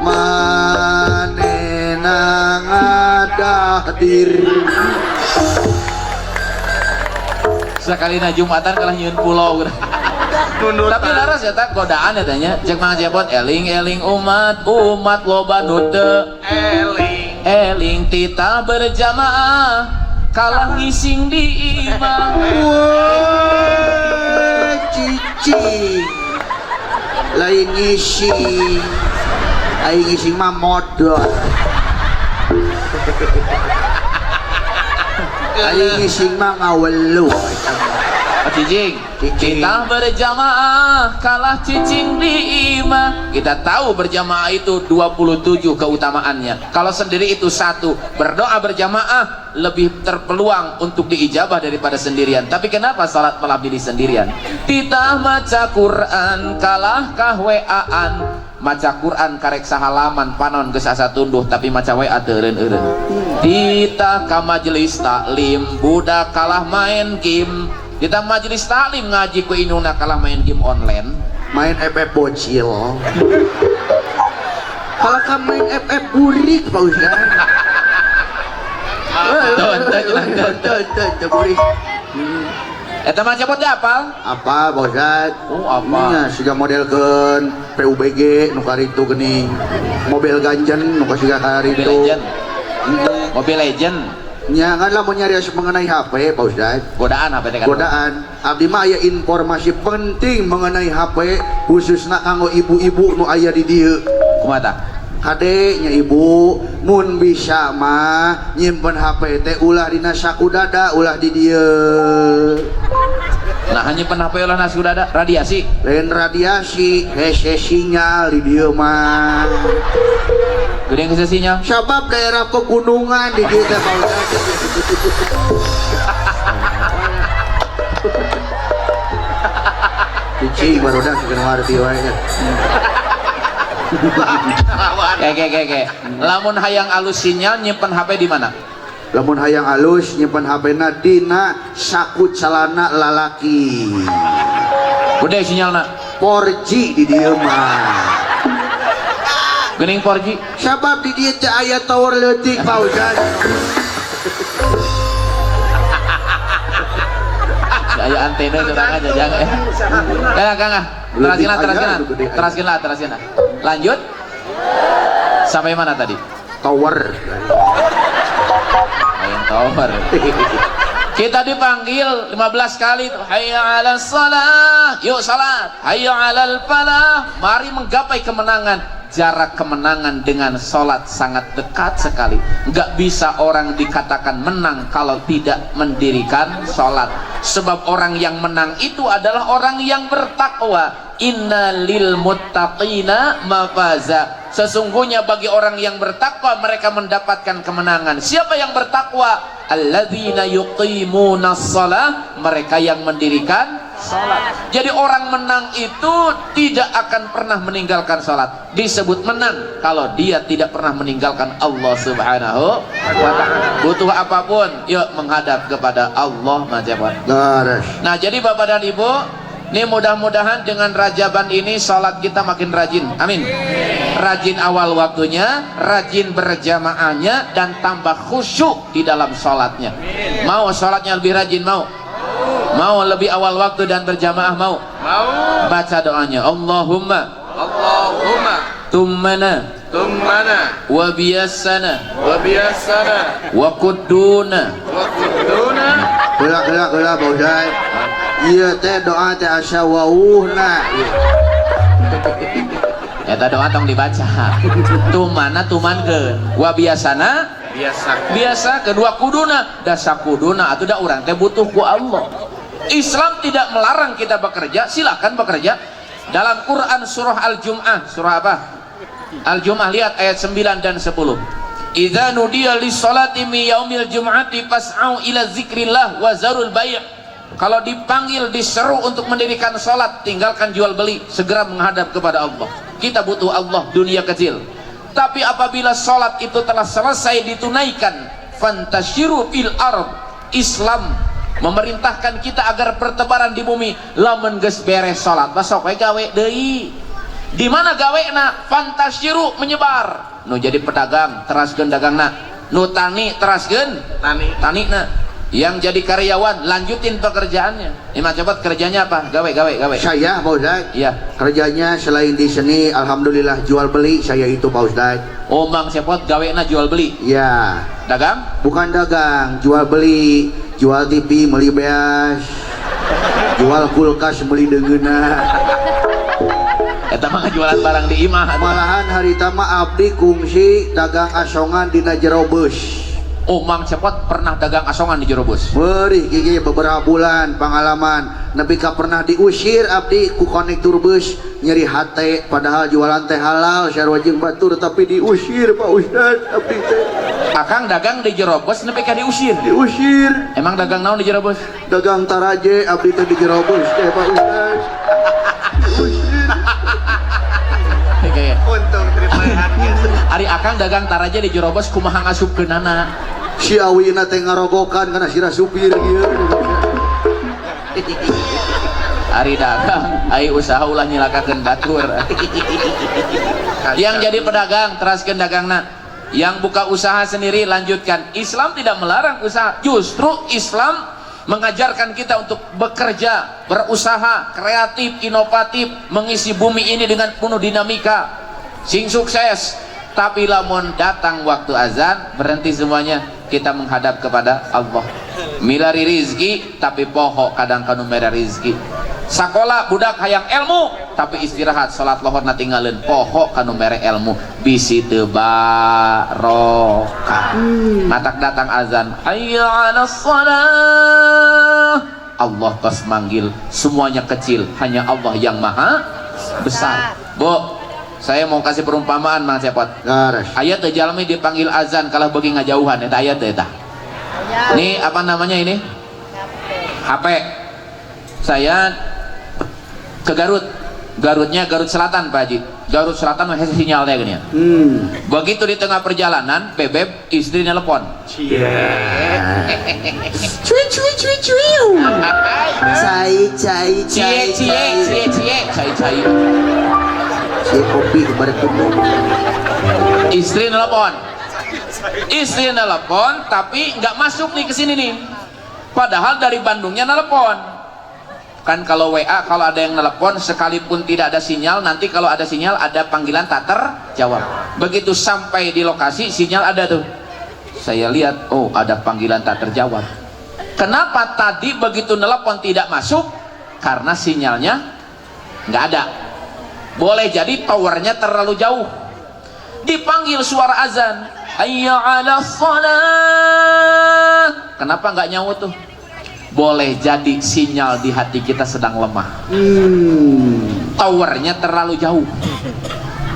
manena ngadahdir. Sakalina Jumatan kalah nyieun pulau. Nundutan. Tapi laras ya tak godaan ya tanya. Cek Mang Cepot eling-eling umat, umat loba nu teu eling. Eling titah berjamaah kalah ngising di imah. Wah, cicing. Lain ngising. Aing ngising mah modal. Aing ngising mah ngawelu. Oh, cicing. Cicing. Kita berjamaah kalah cicing di imah. Kita tahu berjamaah itu 27 keutamaannya. Kalau sendiri itu 1. Berdoa berjamaah lebih terpeluang untuk diijabah daripada sendirian. Tapi kenapa salat malah pilih sendirian? Titah maca Quran kalah KWA-an. Maca Quran karek sahalaman panon geus asa tunduh tapi maca WA teu eureun-eureun. Titah ka majelis taklim budak kalah main game. Kita majelis taklim ngaji ku indungna kalah main game online, main FF bocil. Kalau kamu main FF burik Pak Ustaz. Burik. Eta mah cepot teh apal? Apa Pak Ustaz? Oh, apa? Nya siga modelkeun PUBG nu karitu geuning. Mobil Ganjen nu siga karitu. Mobil Legend. Mobil Legend. Nya kan lamun nyarios mengenai HP Pak Ustaz. Godaan HP teh kan. Godaan. Abdi mah aya informasi penting mengenai HP khususna kanggo ibu-ibu nu aya di dieu. Kumaha tah? Kade nya ibu mun bisa mah nyimpen HP teh ulah dina saku dada, ulah di dieu. Nah, nyimpen HP ulah na saku dada, radiasi. Lain radiasi, hese sinyal di dieu mah. Gede hese sinyal. Sabab daerah pegunungan di dieu teh Pak Ustaz. Cicing barudak keur ngarti wae. Oke. Lamun hayang alus sinyal nyimpen HP di mana? Lamun hayang alus nyimpen HP-na dina saku celana lalaki. Gede sinyalna. 4G di dieu mah. Geuning 4G. Sabab di dieu teh aya tower leutik Pak Ustaz. Aya antena sorangan jajang. Kang, Kang. Teraskeun lah. Lanjut. Sampai mana tadi? Tower. Lain tower. Kita dipanggil 15 kali tuh. Hayya 'alas salah, yuk salat. Hayya 'alal falah, mari menggapai kemenangan. Jarak kemenangan dengan salat sangat dekat sekali. Nggak bisa orang dikatakan menang kalau tidak mendirikan salat. Sebab orang yang menang itu adalah orang yang bertakwa. Inna lil muttaqina mafaza. Sesungguhnya bagi orang yang bertakwa mereka mendapatkan kemenangan. Siapa yang bertakwa? Alladzina yuqimunas shalah, mereka yang mendirikan salat. Jadi orang menang itu tidak akan pernah meninggalkan salat. Disebut menang kalau dia tidak pernah meninggalkan Allah Subhanahu wa ta'ala. Butuh apapun, yuk menghadap kepada Allah Maha. Nah, jadi Bapak dan Ibu, ini mudah-mudahan dengan Rajaban ini salat kita makin rajin. Amin. Rajin awal waktunya, rajin berjamaahnya, dan tambah khusyuk di dalam salatnya. Mau salatnya lebih rajin, mau? Mau lebih awal waktu dan berjamaah, mau? Mau. Baca doanya. Allahumma Allahumma tummana tummana wa biasana wa biasana wa kudduna wa kudduna. Geula geula geula Pak Ustaz. Ieu teh doa teh asa wauhna. Eta doa tong dibaca. Tumana tumankeun wa biasana biasa biasa kedua kuduna dasa kuduna atuh da urang teh butuh ku Allah. Islam tidak melarang kita bekerja, silakan bekerja. Dalam Quran surah Al-Jum'ah, surah apa? Al-Jum'ah, lihat ayat 9 dan 10. Idza nudiya lis-salati mi yaumil jum'ati fas'au ila zikrillah wa zarul bai'. Kalau dipanggil, diseru untuk mendirikan salat, tinggalkan jual beli, segera menghadap kepada Allah. Kita butuh Allah, dunia kecil. Tapi apabila salat itu telah selesai ditunaikan, fantasyiru fil ard. Islam memerintahkan kita agar bertebaran di bumi. Lamun geus beres salat, basok we gawe deui. Di mana gawena? Fantasyiru, menyebar. Nu jadi pedagang, teraskeun dagangna. Nu tani, teraskeun tani. Tanina. Yang jadi karyawan, lanjutin pekerjaannya. Imam cepat kerjanya apa? Gawe, gawe, gawe. Saya Pak Ustaz. Iya. Kerjanya selain di seni, alhamdulillah jual beli saya itu Pak Ustaz. Oh, Mang Cepot gawena jual beli. Iya. Dagang? Bukan dagang, jual beli, jual TV beli beas, jual kulkas beli deungeuna. Eta mah jualan barang di imah. Malahan harita mah abdi kungsi dagang asongan dina jero beus. Oh, Mang Cepot pernah dagang asongan di jero bus. Beuh, gigi beberapa bulan pengalaman. Nepi ka pernah diusir abdi ku konektur bus, nyeri hate padahal jualan teh halal sarua jeung batur tapi diusir Pak Ustaz abdi teh. Akang dagang di jero bus nepi ka diusir. Diusir. Emang dagang naon di jero bus? Dagang taraje abdi teh di jero bus teh Pak Ustaz. Diusir. Untung triple. Ari akang dagang taraje di jero bus kumaha ngasupkeunana. Si awina teh ngarogokan kana sirah supir ieu. Ari dagang, ai usaha ulah nyilakakeun batur. Yang jadi pedagang teraskeun dagangna. Yang buka usaha sendiri lanjutkan. Islam tidak melarang usaha. Justru Islam mengajarkan kita untuk bekerja, berusaha, kreatif, inovatif, mengisi bumi ini dengan penuh dinamika. Sing sukses. Tapi lamun datang waktu azan, berhenti semuanya, kita menghadap kepada Allah. Milari rizki, tapi poho kadang kanu mere rizki. Sakola budak hayang ilmu, tapi istirahat salat lohor na tinggalin poho kanu mere ilmu. Bisi teu barokah. Matak datang azan, hayya 'alas shalah. Allah tos manggil, semuanya kecil, hanya Allah yang maha besar. Bu, saya mau kasih perumpamaan Mang Cepot. Ayat teh jalmi dipanggil azan kalah beuki ngajauhan eta ayat teh eta. Ini apa namanya ini? HP. Saya ke Garut. Garutnya Garut Selatan Pak Haji. Garut Selatan masih sinyalnya gini ya. Begitu di tengah perjalanan, Bebeb istri nelpon. Cie. Cuy cuy cuy cuy. Cai cai cie cie cie cie cai cai. Si kopi berkumpul. Istri nelpon. Istri nelpon tapi nggak masuk nih ke sini nih. Padahal dari Bandungnya nelpon. Kan kalau WA kalau ada yang nelpon sekalipun tidak ada sinyal, nanti kalau ada sinyal ada panggilan tak terjawab. Begitu sampai di lokasi sinyal ada tuh. Saya lihat, oh ada panggilan tak terjawab. Kenapa tadi begitu nelpon tidak masuk? Karena sinyalnya nggak ada. Boleh jadi towernya terlalu jauh. Dipanggil suara azan, hayya 'ala shalah. Kenapa nggak nyaut tuh? Boleh jadi sinyal di hati kita sedang lemah. Towernya terlalu jauh.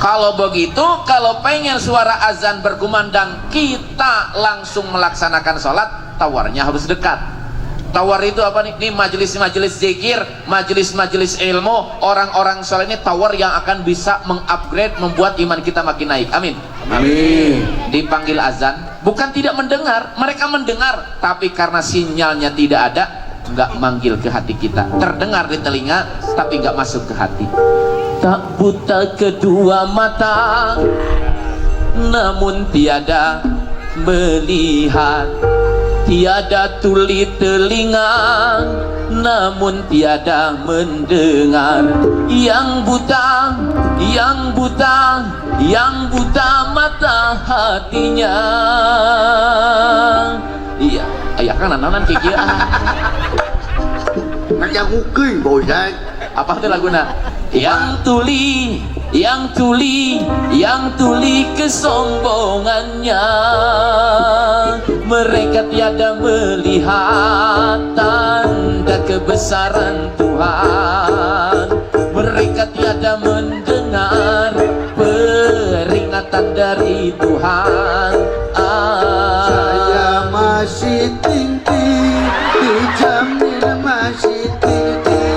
Kalau begitu, kalau pengen suara azan berkumandang, kita langsung melaksanakan sholat, towernya harus dekat. Tower itu apa nih? Ini majelis-majelis zikir, majelis-majelis ilmu, orang-orang soleh ini tower yang akan bisa mengupgrade, membuat iman kita makin naik. Amin. Amin. Dipanggil azan, bukan tidak mendengar, mereka mendengar, tapi karena sinyalnya tidak ada, nggak manggil ke hati kita. Terdengar di telinga, tapi nggak masuk ke hati. Tak buta kedua mata, namun tiada melihat, tiada tuli telinga, namun tiada mendengar. Yang buta, yang buta, yang buta mata hatinya. Iya, ayah kan nananan kieu. Ngajangukeun Pak Ustaz. Apa tuh laguna? Yang tuli, yang tuli, yang tuli kesombongannya. Mereka tiada melihat tanda kebesaran Tuhan. Mereka tiada mendengar peringatan dari Tuhan. Ah. Saya masih tinggi, dijamin masih tinggi,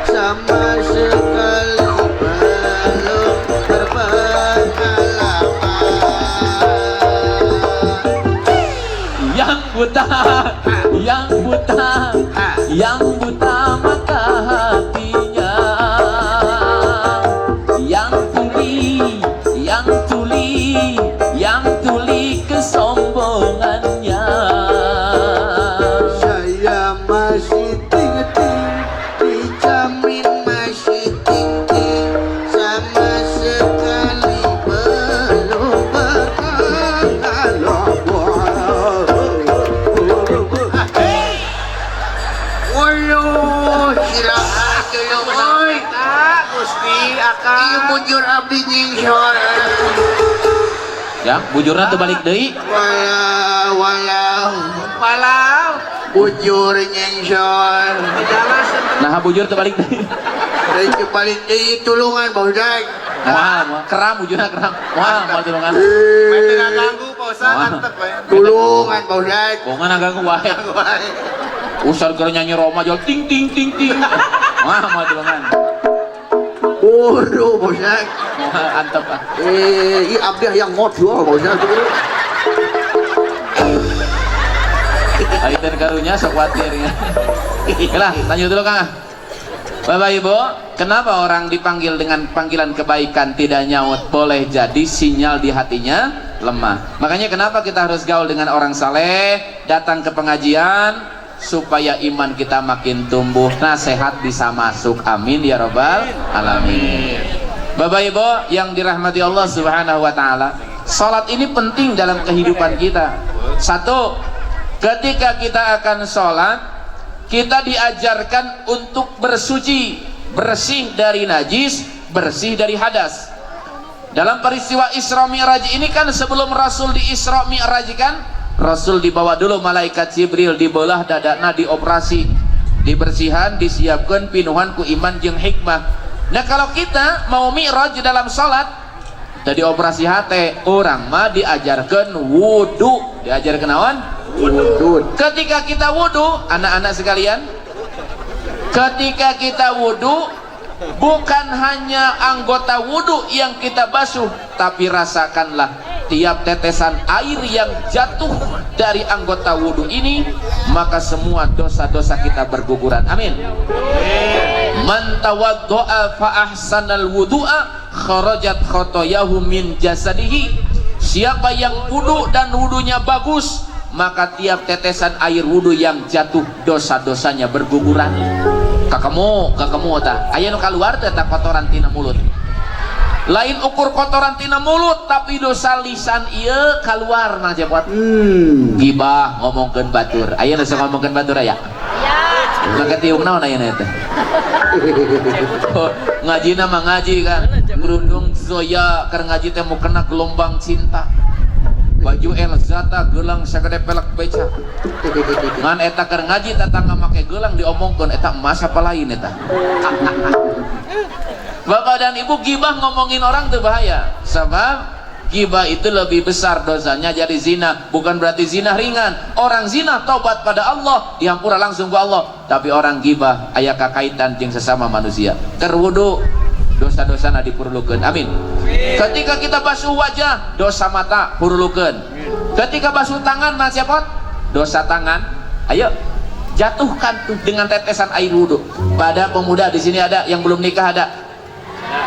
sama sekali belum berpengalaman. Yang buta, yang buta, yang buta mata hatinya. Yang tuli, yang tuli, yang tuli kesombongannya. Saya masih tinggi, dijamin masih tinggi, sama sekali belum berpengalaman. Waduh, silakan oi. Gusti akang. Ieu bujur abdi nyingson. Ya, bujurna tuh balik deui. Walau, walau, Walau. Bujur nyingson. Nah, bujur tuh balik deui. Dari balik deui tulungan Pak Ustaz. Moal, moal. Keram bujurna keram. Moal, moal tulungan. Main tengah ganggu Pak Ustaz, Wah. Antep we. Tulungan Pak Ustaz. Bongan ganggu wae. Usar keur nyanyi Roma jual ting ting ting ting. Wah, moal tulungan. Waduh, Pak Ustaz. Moal antep ah. Eh, ieu abdi hayang ngobrol Pak Ustaz. Aiten karunya sok khawatir ya. Lah, lanjut dulu Kang. Bapak Ibu, kenapa orang dipanggil dengan panggilan kebaikan tidak nyaut? Boleh jadi sinyal di hatinya lemah. Makanya kenapa kita harus gaul dengan orang saleh, datang ke pengajian supaya iman kita makin tumbuh, nasihat bisa masuk. Amin ya robbal alamin. Bapak Ibu yang dirahmati Allah Subhanahu wa taala, salat ini penting dalam kehidupan kita. Satu, ketika kita akan sholat, kita diajarkan untuk bersuci, bersih dari najis, bersih dari hadas. Dalam peristiwa Isra Mi'raj ini kan sebelum Rasul di Isra Mi'raj kan, Rasul dibawa dulu malaikat Jibril, dibelah dadana, dioperasi, dibersihan, disiapkan pinuhan ku iman jeung hikmah. Nah kalau kita mau mi'raj dalam sholat, tadi operasi hati, orang mah diajarkan wudu, diajarkan awan? Wudu. Ketika kita wudu, anak-anak sekalian, ketika kita wudu, bukan hanya anggota wudu yang kita basuh, tapi rasakanlah tiap tetesan air yang jatuh dari anggota wudu ini, maka semua dosa-dosa kita berguguran. Amin. Man tawaddoa fa ahsanal wudu'a kharajat khotoyahu min jasadihi. Siapa yang wudu dan wudunya bagus, maka tiap tetesan air wudu yang jatuh dosa-dosanya berguguran. Kakemu, kakemu ta. Aya nu kaluar teh ta kotoran tina mulut. Lain ukur kotoran tina mulut tapi dosa lisan ieu kaluar Mang Cepot. Gibah ngomongkeun batur. Aya nu sok ngomongkeun batur aya? Aya. Maka tiung naon ayeuna eta? Ngajina mah ngaji kan. Gerundung zoya keur ngaji teh mukena gelombang cinta. Baju Elzata gelang sagede pelek beca. Ngan eta keur ngaji tatangga make gelang diomongkeun eta emas apa lain eta. Bapak dan Ibu, gibah ngomongin orang tuh bahaya. Sebab gibah itu lebih besar dosanya jadi zina. Bukan berarti zina ringan. Orang zina tobat pada Allah, dihampura langsung ke Allah. Tapi orang gibah aya kakaitan jeung sesama manusia. Keur wudu dosa-dosana dipurulukeun. Amin. Ketika kita basuh wajah, dosa mata purulukeun. Ketika basuh tangan, Mas Cepot, dosa tangan. Ayo jatuhkan tuh dengan tetesan air wudu. Pada pemuda di sini ada yang belum nikah ada.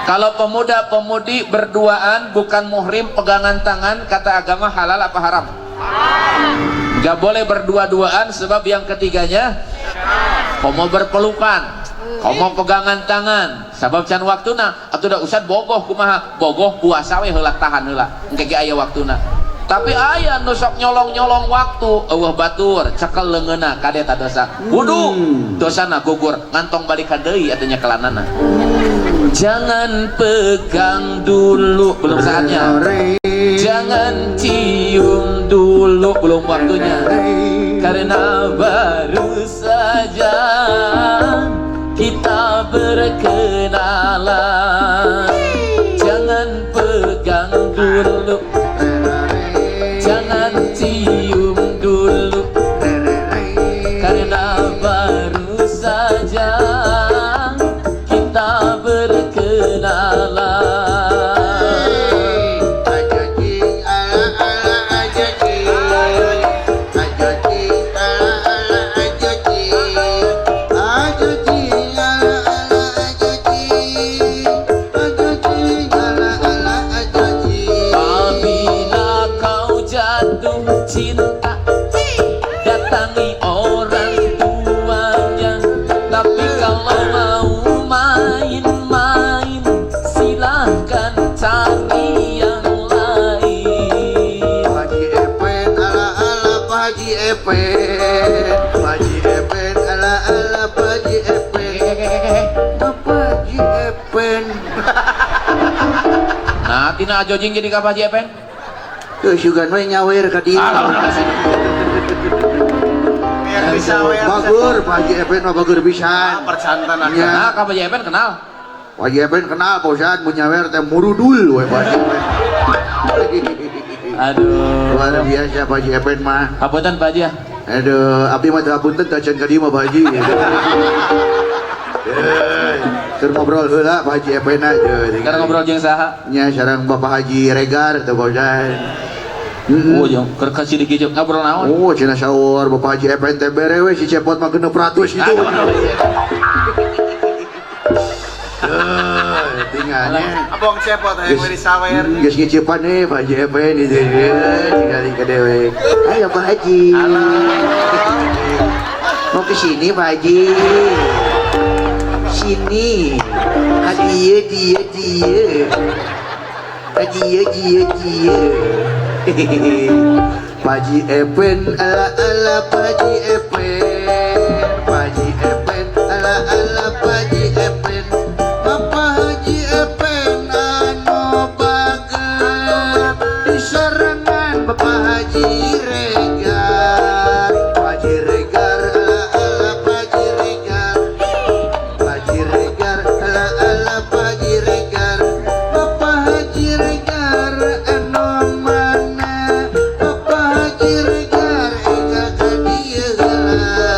Kalau pemuda-pemudi berduaan bukan muhrim pegangan tangan, kata agama halal apa haram? Gak boleh berdua-duaan sebab yang ketiganya komo berpelukan, komo pegangan tangan, sebab can waktuna atuh da usad bogoh kumaha, bogoh puasa we heula tahan heula, engke ge aya waktuna. Tapi aya nu sok nyolong-nyolong waktu, eueuh batur, cekel leungeunna kade ta dosa. Wudu dosana gugur, ngantong balikan deui atuh nya kelanana. Jangan pegang dulu, belum saatnya. Jangan cium dulu, belum waktunya. Karena baru saja kita berkenalan. Jangan pegang dulu, jangan cium dulu, karena baru saja kita berkenalan. Apabila kau jatuh cinta, datangi orang tuanya. Tapi kalau mau main-main, silahkan cari yang lain. Pak Haji Epen ala ala Pak Haji Epen, Pak Haji Epen ala ala Pak Haji Epen, Pak Haji Epen. Nah, tina ajojing jadi ka Pak Haji Epen? Tuh sugan we nyawer ka dieu. Biar bisa we. Bagur Pak Haji Epen mah bagur pisan. Percantan Ya. Nah, ka Pak Haji Epen kenal. Pak Haji Epen kenal Pak Ustad mun nyawer teh murudul we Pak Haji Epen. Aduh. Luar biasa Pak Haji Epen mah. Hapunten Pak Haji ya. Aduh, abdi mah teu hapunten teu acan ka dieu mah Pak Haji. Keur ngobrol heula Pak Haji Epen aja. Keur ngobrol jeung saha? Nya sareng Bapak Haji Regar teu Pak Ustad. Oh, jeung keur kasih dikit ngobrol naon? Oh, cenah saur Bapak Haji Epen teh bere we si Cepot mah 600 gitu. Tinggalnya. Abong Cepot hayang beri sawer. Geus ngicipan nih Pak Haji Epen itu tinggal ka dewek. Ayo Pak Haji. Mau ke sini Pak Haji. Sini. Hadiah dia dia. Hadiah dia dia. Pak Haji Epen ala ala Pak Haji Epen. Pak Haji Epen ala ala Pak Haji Epen. Bapak Haji Epen anu bager diserengan Bapak Haji Regar. Pak Haji Regar ala ala Pak Haji Regar. Pak Haji Regar ala ala Pak Haji Regar. Bapak Haji Regar anu mana? Bapak Haji Regar eka ka dieu heula.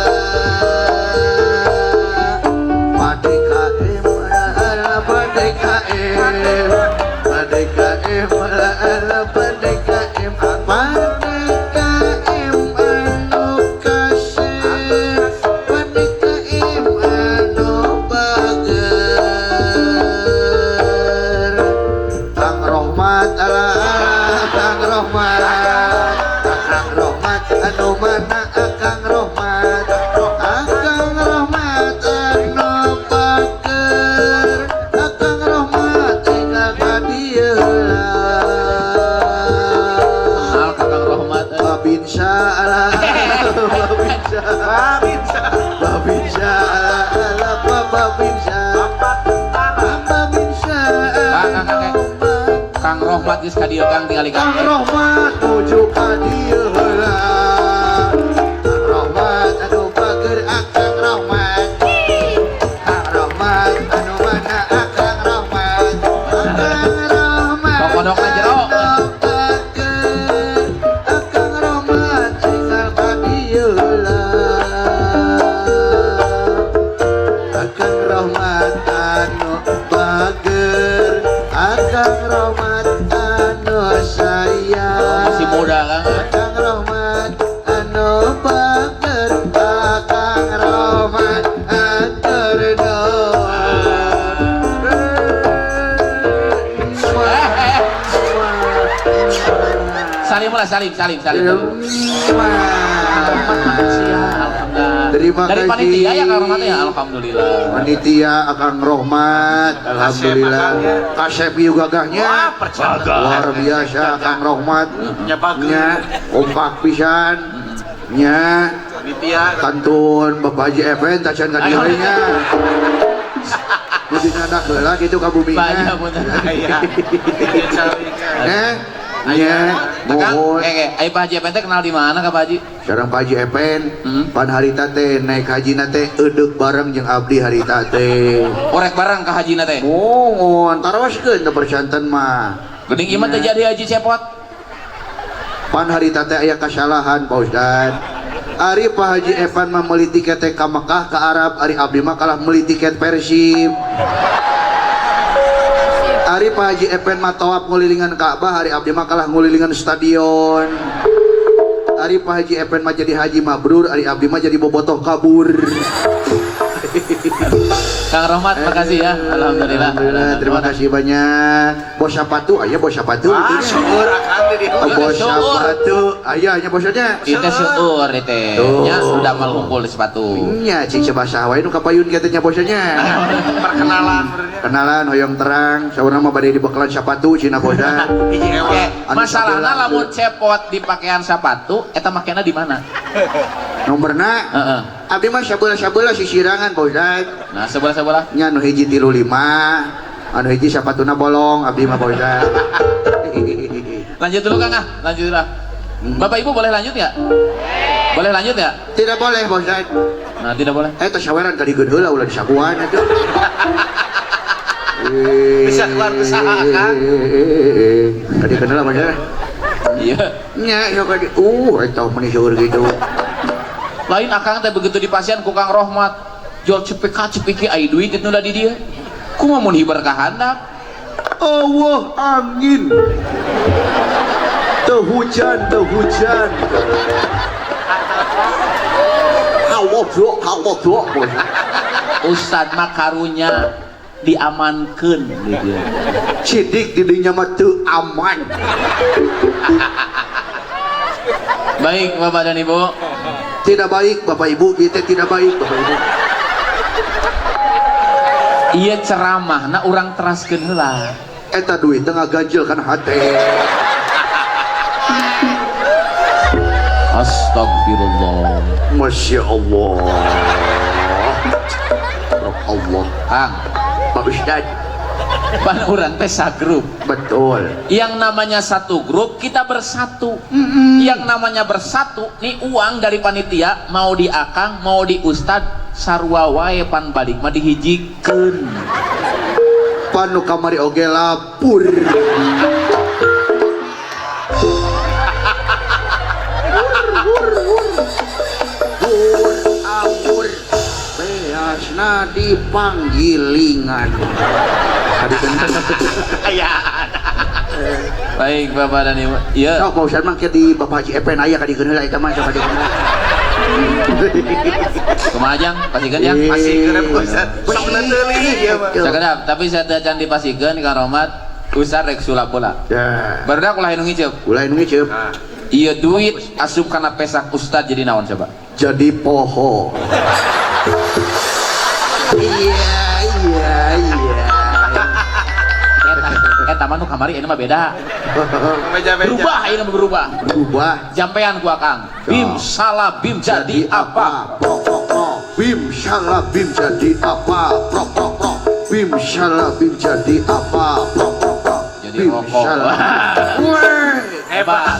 Babinsa. Babinsa ala babinsa. Bapak tentara. Babinsa. Kang, Kang, Kang. Kang Rohmat geus ka dieu Kang tingali Kang Kang. Rohmat nuju ka dieu heula. Kang Rohmat anu bager Akang Rohmat. Kang Rohmat anu mana Akang Rohmat. Akang Rohmat. Kokodok na jero. Anu bager Akang Rohmat tinggal ka dieu heula. Akang Rohmat anu bager Akang Rohmat anu sayang. Masih muda Kang. Akang Rohmat anu bager Akang Rohmat atur nuhun. Eh, eh. Salim lah, salim, salim, salim. Makasih ya, alhamdulillah. Terima Dari kasih. panitia ya Kang Rohmat ya, alhamdulillah. Panitia Akang Rohmat, alhamdulillah. Kasep ieu gagahnya. Wah, percaya. Luar biasa Akang Rohmat. Nya bagus. Nya kompak pisan. Nya Panitia. kantun Bapak Haji Efen tacan ka dieu nya. Kudu nyandak heula kitu ka bumina. Banyak punten. Iya. Iya, cari. Eh, nya Akang, mohon. eh, eh, Pak Haji Epen teh kenal di mana ka Pak Haji? Sekarang Pak Haji Epen, Hmm. pan harita teh naik haji teh eudeuh bareng jeung abdi harita teh. Orek bareng ka hajina teh. Mohon taroskeun teu percanten mah. Geuning ieu mah teh jadi haji cepot. Pan harita teh aya kasalahan Pak Ustad. Ari Pak Haji Epan mah meuli tiket teh ka Mekah ka Arab, ari abdi mah kalah meuli tiket Persib. Ari Pak Haji Epen mah tawaf ngulilingan Ka'bah, ari abdi mah kalah ngulilingan stadion. Ari Pak Haji Epen mah jadi haji mabrur, ari abdi mah jadi bobotoh kabur. Kang Rohmat, makasih ya. Alhamdulillah. Alhamdulillah, terima kasih banyak. Bos sepatu, aya bos sepatu. Ah, syukur akang di dieu. Oh, bos Syukur. sepatu, aya nya bosnya. Itu syukur itu. Tuh. Nya sudah malhungkul di sepatu. Nya cik sebasa wae nu kapayun kieu teh nya bosnya. Perkenalan benernya. Kenalan hoyong terang, saurang mah bade dibekalan sepatu cina bosna. Hiji ewa. Oke, Anu masalahna sabelah. lamun cepot di pakaian sepatu, eta makena di mana? Nomorna Heeh. abdi mah sabelah-sabelah sisirangan Pak Ustad. Nah, sebelah-sebelah. Nya anu hiji 35, anu hiji sapatuna bolong abdi mah Pak Ustad. Lanjut dulu Kang ah, lanjut dulu. Bapak Ibu boleh lanjut nggak? Boleh lanjut nggak? Tidak boleh Pak Ustad. Nah, tidak boleh. Eh teh saweran tadi geun heula ulah disakuan atuh. Bisa keluar usaha, Kang. Tadi kenal apa ya? Iya. Nya, sok kadi. Eta meni seueur gitu. Lain akang teh begitu di pasien ku Kang Rohmat. Jual cepek cepiki ai duit itu di dia. Kumaha mun hibar ka handap? Allah angin. Teu hujan, teu hujan. Allah bro, Allah bro. Ustad mah karunya diamankeun di dia. Sidik di dinya mah teu aman. Baik Bapak dan Ibu. Tidak baik Bapak Ibu, kita tidak baik Bapak Ibu. Iya ceramah na urang teraskeun heula. Eta duit teh ngaganjel kana hate. Astagfirullah. Masya Allah. Allah. Kang, Pak Ustad, pan urang teh sagrup. betul. Yang namanya satu grup kita bersatu. Yang namanya bersatu nih uang dari panitia mau di akang mau di ustad sarua wae pan balik mah dihijikeun. Pan nu kamari oge lapur. Hur awur beasna dipanggilingan. Tadi kan Baik Bapak dan Ibu. Iya. Sok Pak Ustad mah ke di Bapak Haji Epen aya kadikeun heula eta mah sok kadikeun heula. Kumaha jang? Pasikeun jang? Pasikeun Pak Ustad. Sok neuteuling ieu mah. Sakedap, tapi saya teh can dipasikeun Kang Rohmat, Ustad rek sulap pula. Ya. Barudak ulah nu ngiceup. Ulah nu ngiceup. Iya duit asup kana pesak Ustad jadi naon coba? Jadi poho. Iya, iya, iya. Eta mah nu kamari ini mah beda. Beja-beja. Berubah ayeuna berubah. Berubah. Jampean ku Akang. Bim salah bim jadi apa? Prok prok prok. Bim salah bim jadi apa? Prok prok prok. Bim salah bim jadi apa? Prok prok prok. Jadi Bim rokok. salah. Weh. Hebat.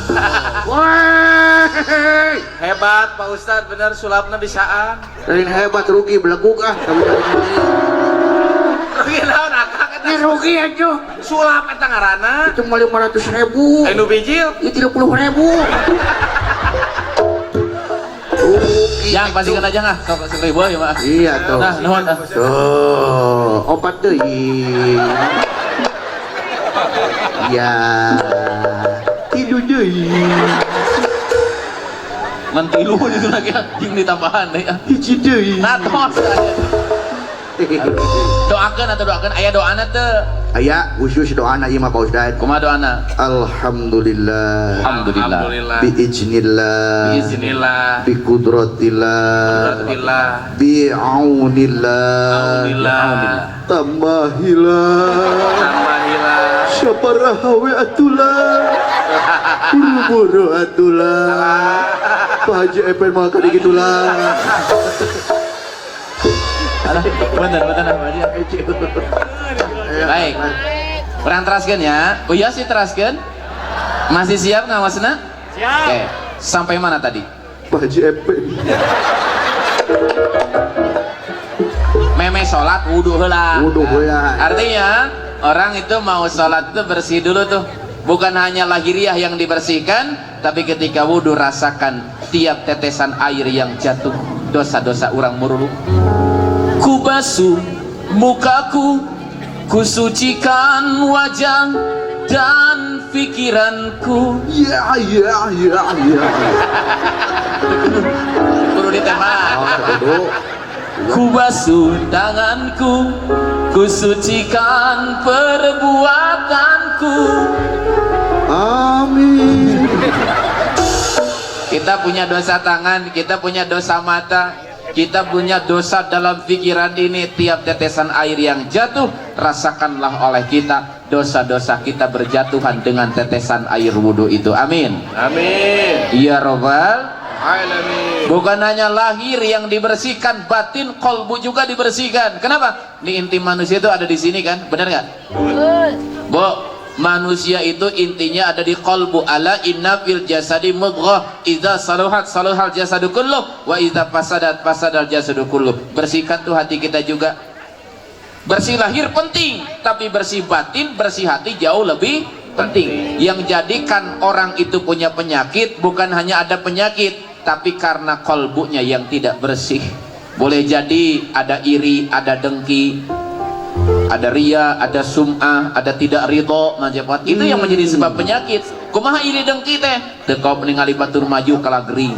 Weh. Hebat Pak Ustad, bener sulapna bisaan. Lain hebat rugi beleguk ah. Rugi naon Akang eta? Ini rugi aja. Sulap eta ngaranna. Itu mah 500.000. Anu bijil. Ini 30.000. Rugi. Yang pastikan aja nggak, sok seribu ya mah. Iya tuh. Nah, nuhun ah. Tuh, opat deui. Ya. Tilu deui. Ngan tilu itu lagi ah, jeung ditambahan deui ah. Hiji deui. Nah, tos. Doakeun atau doakeun aya doana teu? Aya khusus doana ieu mah Pak Ustad. Kumaha doana? Alhamdulillah. Alhamdulillah. Biiznillah. Bismillah. Bikudratillah. Alhamdulillah. Bi'aunillah. Alhamdulillah. Tambahilah. Tambahilah. Sabaraha we atulah. Buru-buru atulah. Pak Haji Epen mah kali gitulah. Alah, bener bener ah, Pak Haji. Baik. Urang teraskeun ya. Oh iya sih teraskeun. Masih siap nggak maksudnya? Siap. Oke. Sampai mana tadi? Pak Haji Epen. Meme sholat wudu heula. Wudu heula. Artinya orang itu mau sholat itu bersih dulu tuh. Bukan hanya lahiriah yang dibersihkan, tapi ketika wudu rasakan tiap tetesan air yang jatuh dosa-dosa orang muruluk. Ku basuh mukaku, kusucikan wajah dan pikiranku. Ya ya ya ya. Kudu ditembak. Oh, kudu. Ku basuh tanganku, kusucikan perbuatanku. Amin. Kita punya dosa tangan, kita punya dosa mata, kita punya dosa dalam pikiran ini. Tiap tetesan air yang jatuh, rasakanlah oleh kita dosa-dosa kita berjatuhan dengan tetesan air wudhu itu. Amin. Amin. Ya robbal Alamin. Bukan hanya lahir yang dibersihkan, batin, kolbu juga dibersihkan. Kenapa? Ini inti manusia itu ada di sini kan, benar nggak? Bu, manusia itu intinya ada di kolbu. Ala inna fil jasadi mudghah idza saluhat saluhal jasadu kulluh wa idza fasadat fasadal jasadu kulluh. Bersihkan tuh hati kita juga. Bersih lahir penting, tapi bersih batin, bersih hati jauh lebih penting. Yang jadikan orang itu punya penyakit bukan hanya ada penyakit, tapi karena kolbunya yang tidak bersih. Boleh jadi ada iri, ada dengki, ada ria, ada sum'ah, ada tidak ridho, manjapat. Itu yang menjadi sebab penyakit. Kumaha iri dengki teh? Teu kau ningali batur maju kalah gering.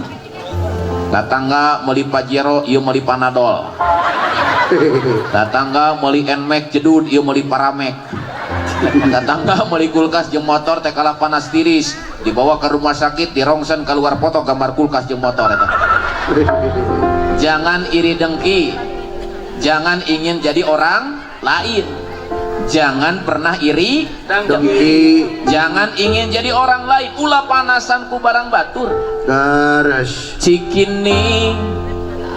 Tatangga meuli Pajero, ieu meuli Panadol. Tatangga meuli Nmax jedud, ieu meuli Paramex. Tatangga meuli kulkas jeung motor teh kalah panas tiris, dibawa ke rumah sakit, dirongsen keluar foto gambar kulkas jeung motor eta. Jangan iri dengki. Jangan ingin jadi orang lain. Jangan pernah iri Dengki. Jangan ingin jadi orang lain. Ulah panasan ku barang batur. Terus. Cikini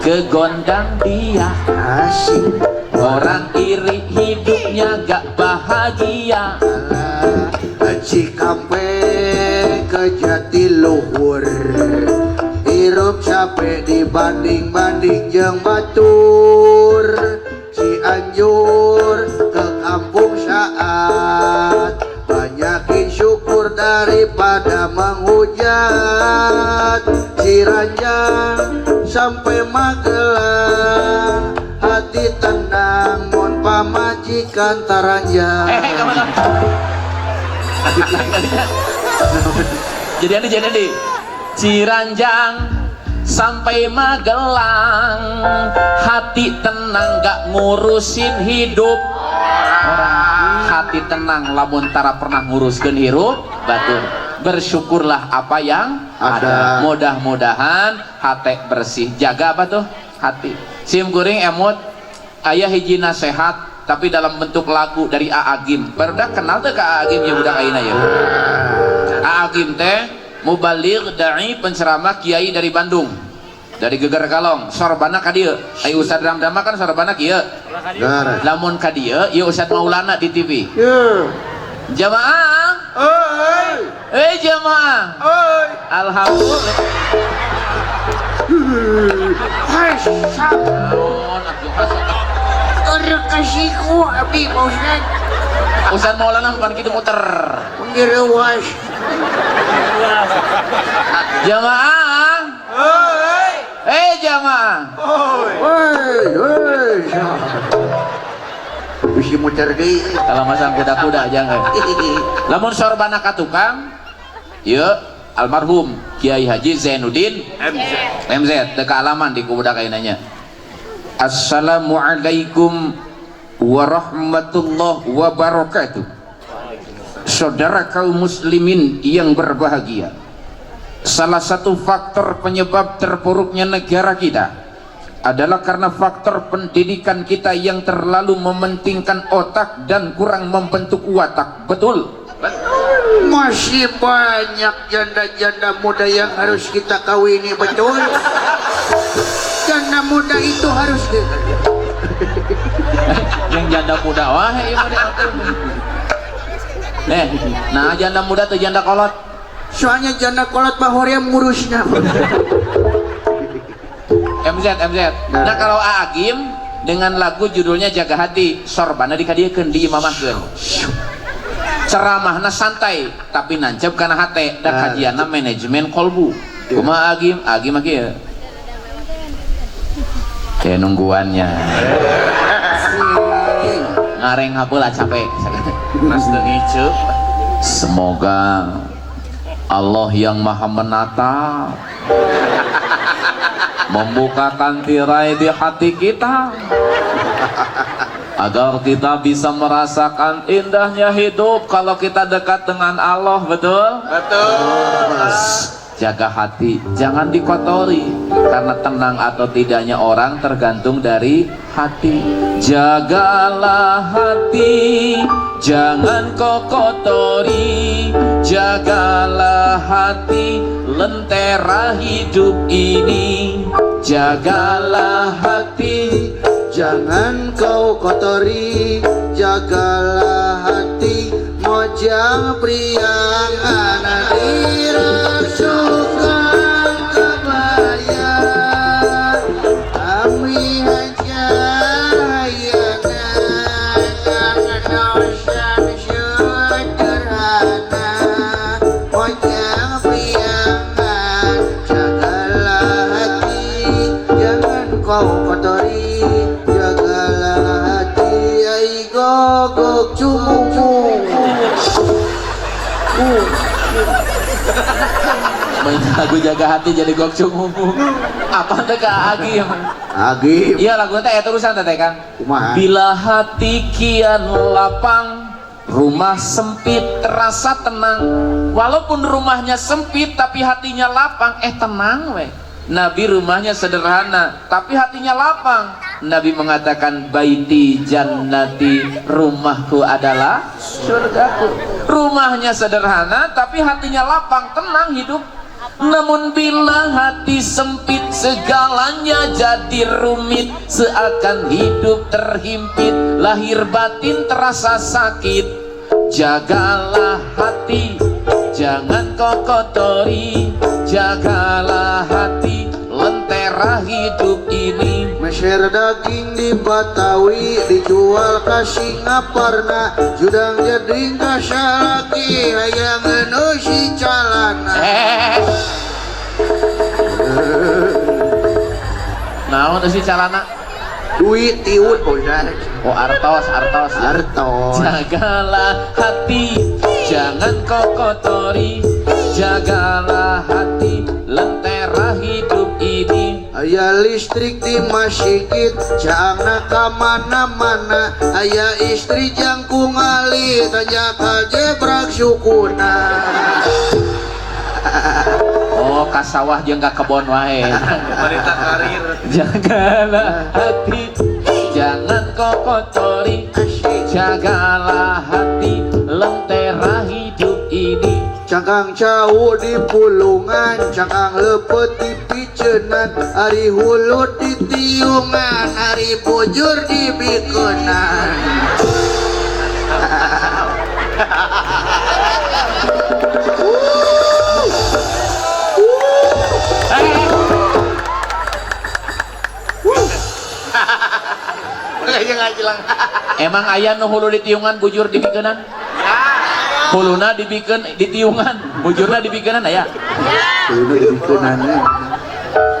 kegondang dia. Asik. Orang iri hidupnya gak bahagia. Cikampek ke Jatiluhur, hirup capek dibanding-banding jeung batur. Cianjur ke kampung saat, banyakin syukur daripada menghujat. Ciranjang sampai Magelang, hati tenang mun pamajikan taranjang. Kamu. Jadi jadi Ciranjang sampai Magelang, hati tenang gak ngurusin hidup orang. Hati tenang lamun tara pernah nguruskeun hirup batur. Bersyukurlah apa yang ada. Mudah-mudahan hati bersih. Jaga apa tuh? Hati. Sim kuring emut aya hiji nasehat tapi dalam bentuk lagu dari Aa Gym. Barudak kenal teh ka Aa Gym ya budak ayeuna ya? Aa Gym teh mubaligh, dai, penceramah, kiai dari Bandung, dari Geger Kalong. Sorbana ka dieu. Ai Ustad Ramdama kan sorbana kieu. Gara. Lamun ka dieu ieu Ustad Maulana di TV. Ya. Jamaah, Oi. eh jamaah. Oi. Alhamdulillah. Hai, sap. Naon atuh hasok. Orang kasihku abdi Pak Ustad. Ustad Maulana bukan kitu muter. Mengirewas. Jamaah. Oi. Eh jamaah. Oi. Oi, oi. Bisi muter deui. Kalau masang kuda-kuda jangan. Lamun sorbana ka tukang, ieu almarhum Kiai Haji Zainuddin MZ. MZ teu kaalaman di kubudak ayeuna nya. Assalamualaikum warahmatullahi wabarakatuh. Saudara kaum muslimin yang berbahagia. Salah satu faktor penyebab terpuruknya negara kita adalah karena faktor pendidikan kita yang terlalu mementingkan otak dan kurang membentuk watak. Betul? Masih banyak janda-janda muda yang harus kita kawini, betul? Janda muda itu harus di... Yang janda muda wah ieu mah diatur. Nih, nah janda muda tuh janda kolot. Soalnya janda kolot mah hoream ngurusnya. MZ MZ. Nah kalau Aa Gym dengan lagu judulnya Jaga Hati, sorbana dikadiekeun diimamahkeun. Ceramahna santai tapi nancep kana hate da Nah. kajianna manajemen kolbu. Kumaha Aa Gym? Aa Gym mah kieu. Kayak nungguannya. Ngareng hapeula capek. Mas teu ngiceup. Semoga Allah yang maha menata membukakan tirai di hati kita agar kita bisa merasakan indahnya hidup kalau kita dekat dengan Allah, betul? Betul. Jaga hati, jangan dikotori, karena tenang atau tidaknya orang tergantung dari hati. Jagalah hati, jangan kau kotori. Jagalah hati, lentera hidup ini. Jagalah hati, Jangan kau kotori, jagalah hati, mojang priangan dirasukan kebaya. Kami hanya dosan sederhana, mojang priangan, jagalah hati, jangan kau kotori, jagalah hati, ai gogok cumumu. Main lagu jaga hati jadi gok cumumu. Apa teh ka Aa Gym? Agim. Iya lagu teh aya terusan teh Kang. Kumaha? Bila hati kian lapang, rumah sempit terasa tenang. Walaupun rumahnya sempit tapi hatinya lapang, tenang weh. Nabi rumahnya sederhana tapi hatinya lapang. Nabi mengatakan baiti jannati, rumahku adalah surgaku. Rumahnya sederhana tapi hatinya lapang, tenang hidup. Namun bila hati sempit segalanya jadi rumit, seakan hidup terhimpit, lahir batin terasa sakit. Jagalah hati, jangan kau kotori. Jagalah hati, lentera hidup ini. Meser daging di Batawi dijual ka Singaparna, judang jadi kasalaki hayang eusi calana. Eh. Naon eusi calana? Duit tiut udah. Oh artos, artos. Artos. Jagalah hati, jangan kau kotori. Jagalah hati, lentera hidup ini. Aya listrik di masjid, jangan ka mana-mana. Aya istri jangkung ali, tanya ka jebrak sukuna. Oh, ka sawah jeung ka kebon wae. Wanita karir. Jagalah hati, jangan kau kotori. Jagalah hati, lentera hidup ini. Cangkang cau di pulungan, cangkang lepet di picenan, ari hulu di tiungan, ari bujur di bikunan. Emang aya nu hulu di tiungan bujur di bikenan? Huluna dibikeun di tiungan, bujurna di bikenan aya. Huluna di bikenan.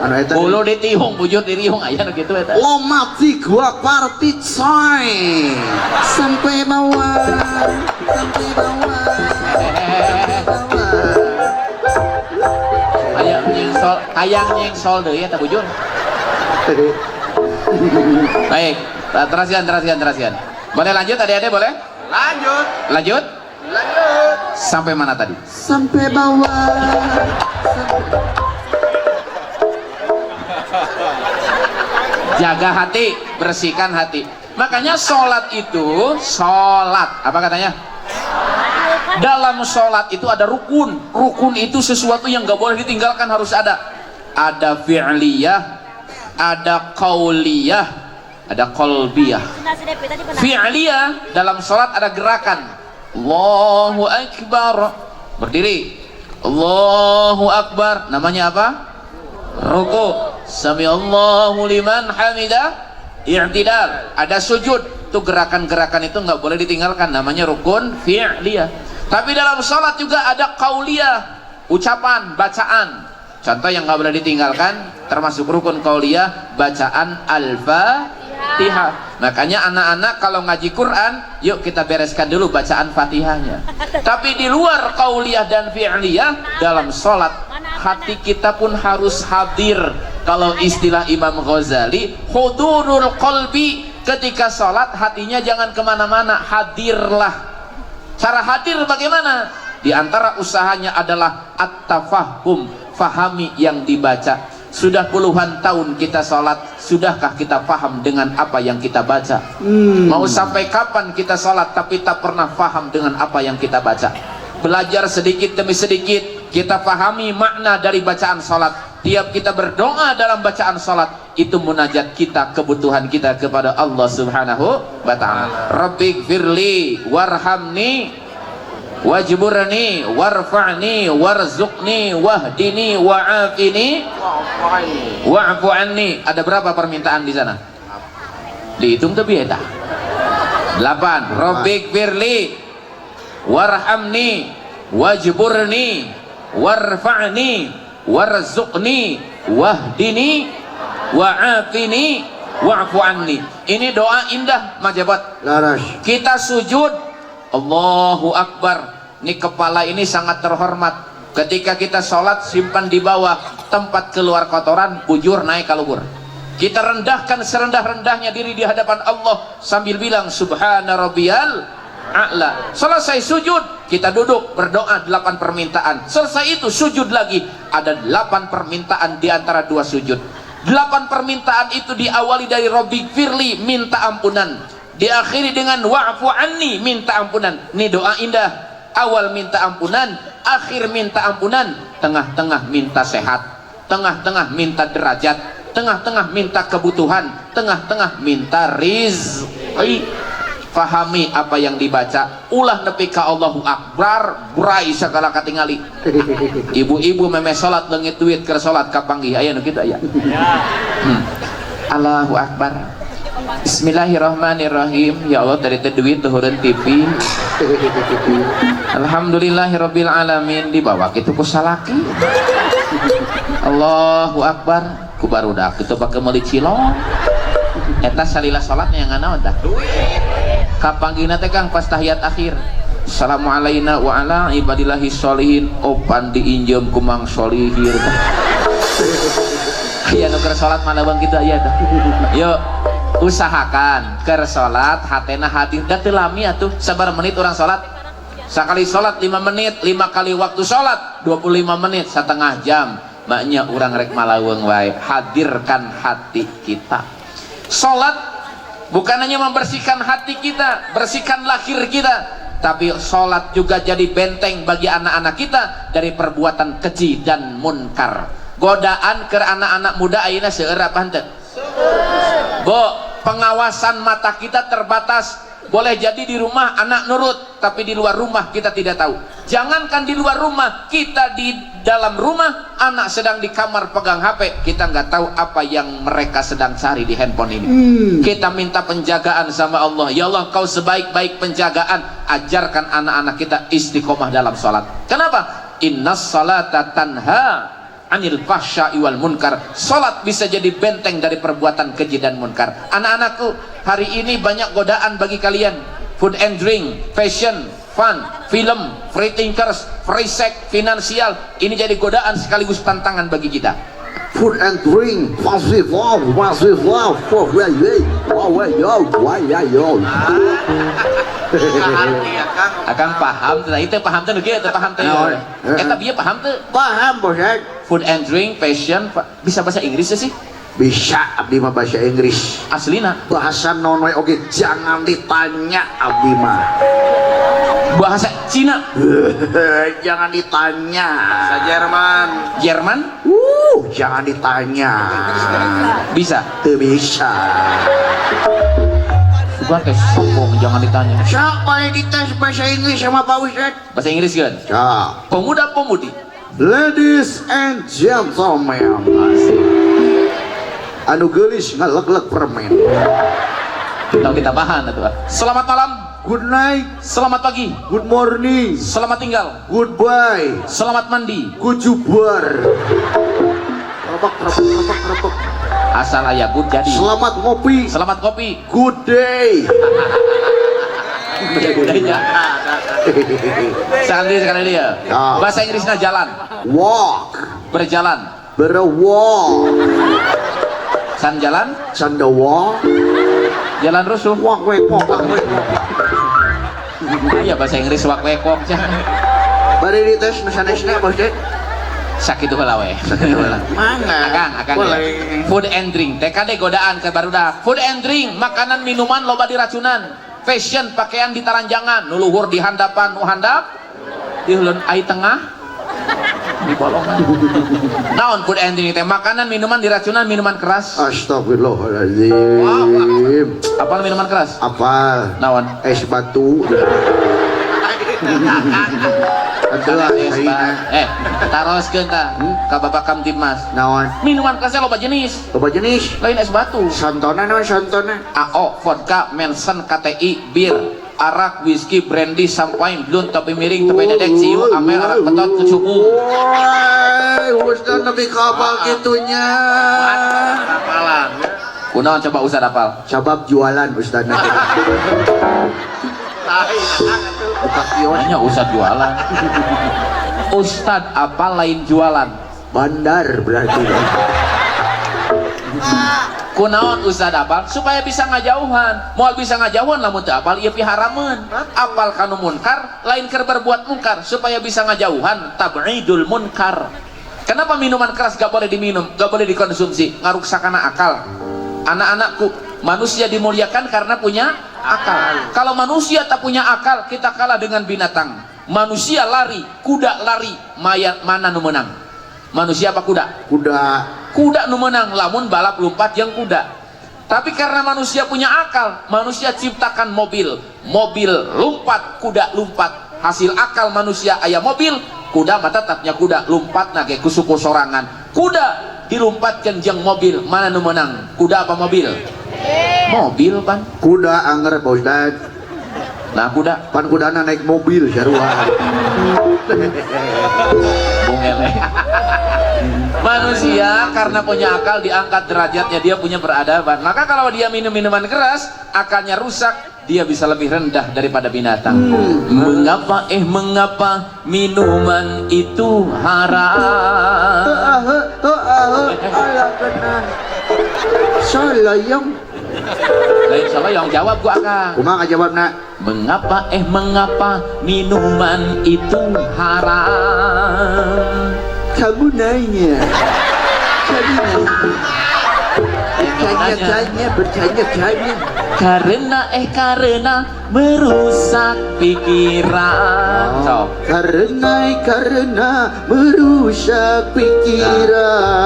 Anu eta hulu di tiung, bujur di riung aya nu kitu eta. Lomati gua party coy. Sampai bawah, sampai bawah. Hayang nyengsol, hayang nyengsol deui eta bujur. Baik, teruskan. Boleh lanjut adik-adik boleh? Lanjut. Lanjut? Lanjut. Sampai mana tadi? Sampai bawah. Jaga hati, bersihkan hati. Makanya sholat itu, sholat, apa katanya? Dalam sholat itu ada rukun. Rukun itu sesuatu yang gak boleh ditinggalkan, harus ada. Ada fi'liyah, ada qauliyah, ada qalbiyah. Fi'liyah, dalam sholat ada gerakan. Allahu Akbar, berdiri. Allahu Akbar, namanya apa? Ruku. Samiallahu liman hamidah, i'tidal. Ada sujud. Itu gerakan-gerakan itu nggak boleh ditinggalkan, namanya rukun fi'liyah. Tapi dalam sholat juga ada qauliyah, ucapan, bacaan. Contoh yang nggak boleh ditinggalkan termasuk rukun qauliyah, bacaan Al-Fatihah. Makanya anak-anak kalau ngaji Quran, yuk kita bereskan dulu bacaan Fatihahnya. Tapi di luar qauliyah dan fi'liyah, dalam sholat hati kita pun harus hadir. Kalau istilah Imam Ghazali, hudurul qalbi, ketika sholat hatinya jangan kemana-mana, hadirlah. Cara hadir bagaimana? Di antara usahanya adalah at-tafahum, fahami yang dibaca. Sudah puluhan tahun kita sholat, sudahkah kita paham dengan apa yang kita baca? Mau sampai kapan kita sholat tapi tak pernah paham dengan apa yang kita baca? Belajar sedikit demi sedikit, kita pahami makna dari bacaan sholat. Tiap kita berdoa dalam bacaan sholat, itu munajat kita, kebutuhan kita kepada Allah Subhanahu wa ta'ala. Rabbighfirli warhamni wajburni warfa'ni warzuqni wahdini wa'afini wa'fu anni. Ada berapa permintaan di sana? Dihitung tuh bieta. 8. Rabbighfirli warhamni wajburni warfa'ni warzuqni wahdini wa'afini wa'fu anni. Ini doa indah Majabat. Laras. Kita sujud, Allahu Akbar. Ini kepala ini sangat terhormat. Ketika kita sholat, simpan di bawah tempat keluar kotoran, bujur naik ke luhur. Kita rendahkan serendah-rendahnya diri di hadapan Allah sambil bilang Subhana rabbiyal a'la. Selesai sujud, kita duduk berdoa 8 permintaan. Selesai itu sujud lagi, ada 8 permintaan di antara 2 sujud. 8 permintaan itu diawali dari Rabbighfirli, minta ampunan, diakhiri dengan wa'fu anni, minta ampunan. Ini doa indah. Awal minta ampunan, akhir minta ampunan, tengah-tengah minta sehat, tengah-tengah minta derajat, tengah-tengah minta kebutuhan, tengah-tengah minta rizki. Fahami apa yang dibaca. Ulah nepi ka Allahu Akbar, burai segala katingali. Ibu-ibu meme salat leungit duit keur salat kapanggih aya nu kitu aya. Allahu Akbar. Bismillahirrahmanirrahim. Ya Allah, dari teh duit luhureun TV. Alhamdulillahirabbil alamin, dibawa kitu ku salaki. Allahu Akbar. Ku barudak kitu pake meuli cilok. Eta salila salatnya yang nganaon tah? Kapanggihna teh Kang pas tahiyat akhir. Assalamualaikum wa ala ibadillahi sholihin. Opan diinjem ku Mang Solihir tah. Aya nu keur salat mah leuweung kitu aya tah. Yuk usahakan keur salat hatena hadir. Da teu lami atuh, sabar menit urang salat. Sakali salat 5 menit, 5 kali waktu salat 25 menit, setengah jam. Maknya urang rek malaweng wae, hadirkan hati kita. Salat Bukan hanya membersihkan hati kita, bersihkan lahir kita, tapi sholat juga jadi benteng bagi anak-anak kita dari perbuatan keji dan munkar. Godaan ke anak-anak muda ayeuna seueur apa henteu? Bo, pengawasan mata kita terbatas. Boleh jadi di rumah anak nurut, tapi di luar rumah kita tidak tahu. Jangankan di luar rumah, kita di dalam rumah, anak sedang di kamar pegang HP, kita nggak tahu apa yang mereka sedang cari di handphone ini. Kita minta penjagaan sama Allah. Ya Allah, kau sebaik-baik penjagaan, ajarkan anak-anak kita istiqomah dalam sholat. Kenapa? Innas salata tanha anil fahsya'i wal munkar. Salat bisa jadi benteng dari perbuatan keji dan munkar. Anak-anakku, hari ini banyak godaan bagi kalian. Food and drink, fashion, fun, film, free thinkers, free sex, finansial. Ini jadi godaan sekaligus tantangan bagi kita. Food and drink, fast wow, fast wow, wow, wow, wow, wow, wow. Akang paham teu? Itu paham teu kieu teu paham teu? Eta bieu paham teu? Paham, bos. Food and drink, fashion, bisa bahasa Inggris sih? Bisa, abdi mah bahasa Inggris. Aslina? Bahasa non we oge jangan ditanya abdi mah. Bahasa Cina? Jangan ditanya. Bahasa Jerman. Jerman? Jangan ditanya. Bisa? Teu bisa. Bukan teh sombong, jangan ditanya. Siapa yang dites bahasa Inggris sama Pak Ustad? Bahasa Inggris kan? Ya. Pemuda-pemudi. Ladies and gentlemen. Asik. Anu geulis ngalek-lek permen. Tahu kita bahan atuh. Selamat malam. Good night. Selamat pagi. Good morning. Selamat tinggal. Goodbye. Selamat mandi. Good jubar. Rebek, rebek, rebek, rebek. Asal aya good jadi. Selamat ngopi. Selamat kopi. Good day. Ya, good day-nya. Sekali sekali dia. Ya. Bahasa Inggrisnya jalan. Walk. Berjalan. Berwalk. San jalan. San the walk. Jalan rusuh. Walk wek walk wek. Iya bahasa Inggris walk wek walk. Bari dites nu sanesna bos deh. Sakitu heula we. Sakitu heula. Mangga. Akang, akang ya. Food and drink, TKD godaan ke barudak. Food and drink, makanan minuman loba diracunan. Fashion, pakaian ditaranjangan, nu luhur di handapan, nu handap di heuleun ai tengah di bolongan. Naon food and drink teh? Makanan minuman diracunan, minuman keras. Astagfirullahaladzim. Apal minuman keras? Apal. Naon? Es batu. Taroskeun tah ka Bapak Kamtibmas. Naon? Minuman kerasnya loba jenis. Loba jenis. Lain es batu. Santona naon santona? AO, vodka, Manson, KTI, bir, arak, whisky, brandy, champagne, blun, topi miring, topi dedek, ciu, amel, arak betot, kecubung. Woi, Ustaz lebih kapal gitunya. Apalan. Kunaon coba Ustaz apal? Sabab jualan Ustaz. Buka kios. Hanya Ustaz jualan. Ustaz apa lain jualan? Bandar berarti. Kunaon Ustaz apal? Supaya bisa ngajauhan. Moal bisa ngajauhan lamun teu apal ieu piharameun. Apal kanu munkar, lain keur berbuat munkar supaya bisa ngajauhan tab'idul munkar. Kenapa minuman keras gak boleh diminum, gak boleh dikonsumsi? Ngaruksakana akal. Anak-anakku, manusia dimuliakan karena punya akal. Kalau manusia tak punya akal, kita kalah dengan binatang. Manusia lari, kuda lari, mana nu menang? Manusia apa kuda? Kuda. Kuda nu menang, lamun balap lompat yang kuda. Tapi karena manusia punya akal, manusia ciptakan mobil. Mobil lompat, kuda lompat. Hasil akal manusia aya mobil, kuda mah tetapnya kuda, lompat nage kusuku sorangan. Kuda dilompatkan jeung mobil, mana nu menang? Kuda apa mobil? Mobil pan. Kuda angger Pak Ustad. Nah kuda. Pan kudana naik mobil sarua. Bung eleh. Manusia karena punya akal diangkat derajatnya, dia punya peradaban. Maka kalau dia minum minuman keras, akalnya rusak, dia bisa lebih rendah daripada binatang. Mengapa mengapa minuman itu haram? Salayang. Lain salayang jawab gua akang. Kumaha jawabna? Mengapa mengapa minuman itu haram? Kamu nanya. Kamu nanya. Bertanya-tanya, bertanya-tanya. Karena karena merusak pikiran. So. Karena merusak pikiran.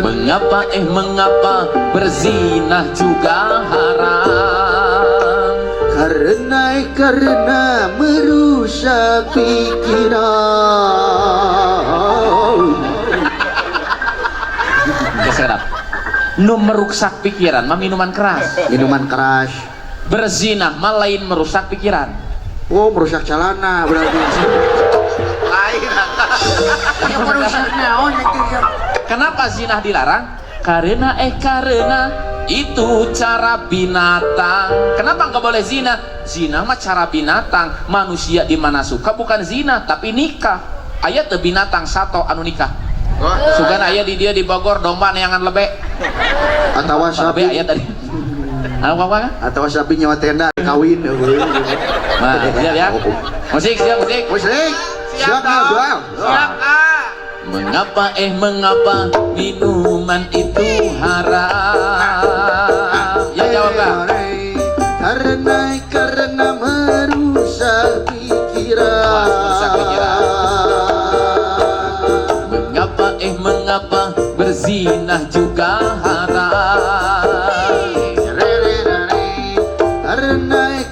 Mengapa mengapa berzinah juga haram? Karena merusak pikiran. Geser. Nu merusak pikiran mah minuman keras. Minuman keras. Berzinah mah lain merusak pikiran. Oh, merusak celana berarti. Lain. Ya merusak naon itu ya. Kenapa zinah dilarang? Karena itu cara binatang. Kenapa nggak boleh zina? Zina mah cara binatang. Manusia di mana suka bukan zina tapi nikah. Aya teu binatang sato anu nikah. Sugan aya di dia di Bogor domba neangan lebe. Atawa sapi aya tadi. Anu apa? Atawa sapi nyewa tenda kawin. Nah, siap ya. Musik, siap musik. Musik. Siap, siap. Siap. Mengapa mengapa minuman itu haram? Ya jawablah. Karena merusak pikiran. Merusak pikiran. Mengapa mengapa berzinah juga haram?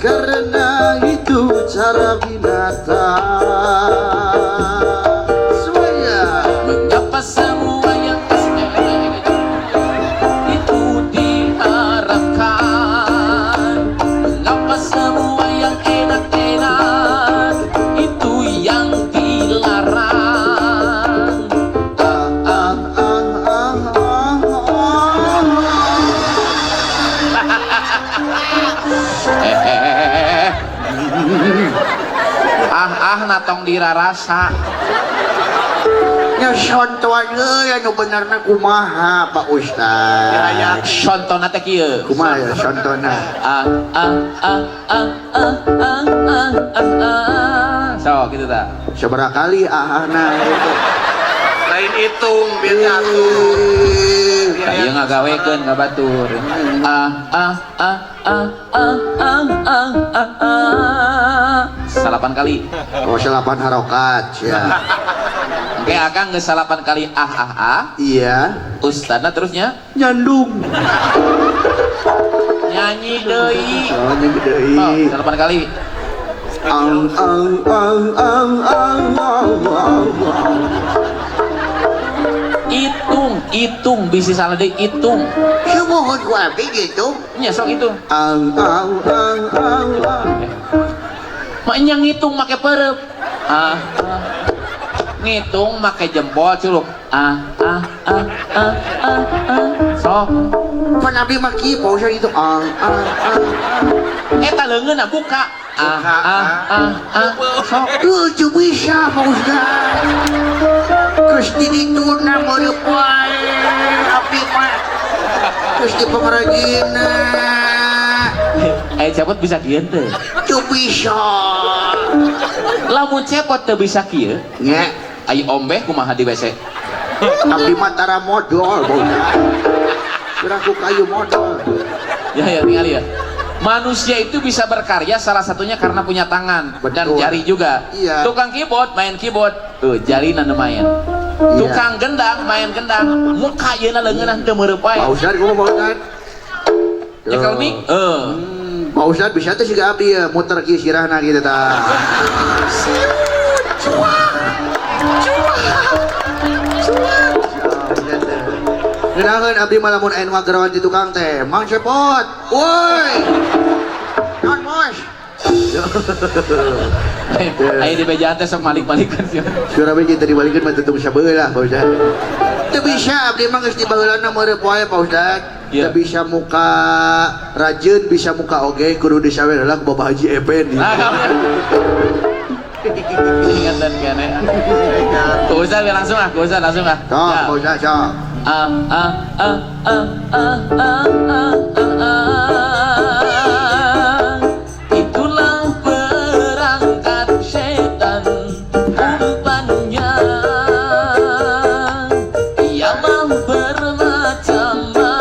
Karena itu cara binatang. Semuanya. Mengapa semua yang itu diharapkan? Mengapa semua yang enak-enak itu yang dilarang? Ah, ah, ah, ah, ah, ah. Ah natong dirarasa. Ya contohan euy anu benerna kumaha Pak Ustaz? Contona teh kieu. Kumaha ya contona? Ah ah ah ah ah ah ah ah. So gitu ta. Sabaraha kali ahna itu. Lain hitung biar diatur. Tah ieu ngagawekeun ka batur. Ah ah ah ah ah ah ah ah ah. 8 kali. Oh, 8 harokat ya. Oke, akang geus 8 kali ah ah ah. Iya. Ustadna terusnya nyandung. Nyanyi deui. Oh, nyanyi deui. Oh, 8 kali. Ang ang ang ang ang ang ang. Hitung, hitung bisi salah deui hitung. Sumuhun ku abdi gitu. Nya sok hitung. Ang ang ang ang ang. Mak nya ngitung make perep. Ah, ah. Ngitung make jempol curug. Ah ah ah ah ah ah. Sok. Pan abdi mah kieu Pak Ustaz itu ah ah ah. Eta leungeunna buka. Ah ah ah ah. Sok. Teu bisa Pak Ustaz. Geus di dituna meureup wae abdi mah. Geus di pangrajinna. Cepot bisa kieu teu? Teu bisa. Lamun cepot teu bisa kieu? Nya. Ai ombeh kumaha di WC? Abdi mah tara modol Pak Ustaz. Ku kayu modol. Ya ya tinggal ya. Manusia itu bisa berkarya salah satunya karena punya tangan. Betul. Dan jari juga. Iya. Tukang keyboard main keyboard, tuh jari nu main. Iya. Tukang gendang main gendang, muka yeuna leungeunna teu meureub wae. Pak Ustaz kumaha Pak Ustaz? Nyekel mic? Heuh. Pak Ustaz bisa teh siga abdi ya muter kieu sirahna kitu tah. Cuak. Cuak. Cuak. Ngeunangeun abdi mah lamun aya nu ngagerawan di tukang teh, Mang Cepot. Woi. Naon bos? Aya di bejaan teh sok malik-malikan sih. Suara bejaan tadi dibalikeun mah tutung sabeula Pak Ustaz. Teu bisa abdi mah geus dibaheulana meureub wae Pak Ustaz. Yeah. Teu bisa muka rajeun bisa muka oge kudu disawer heula ku Bapak Haji Eben. Nah, ingatan kene. Ku Ustaz langsung ah, ku Ustaz langsung ah. Sok, Pak Ustaz sok. Ah ah ah ah ah ah ah ah. Itulah perangkat setan umpannya. Ia mah bermacam-macam.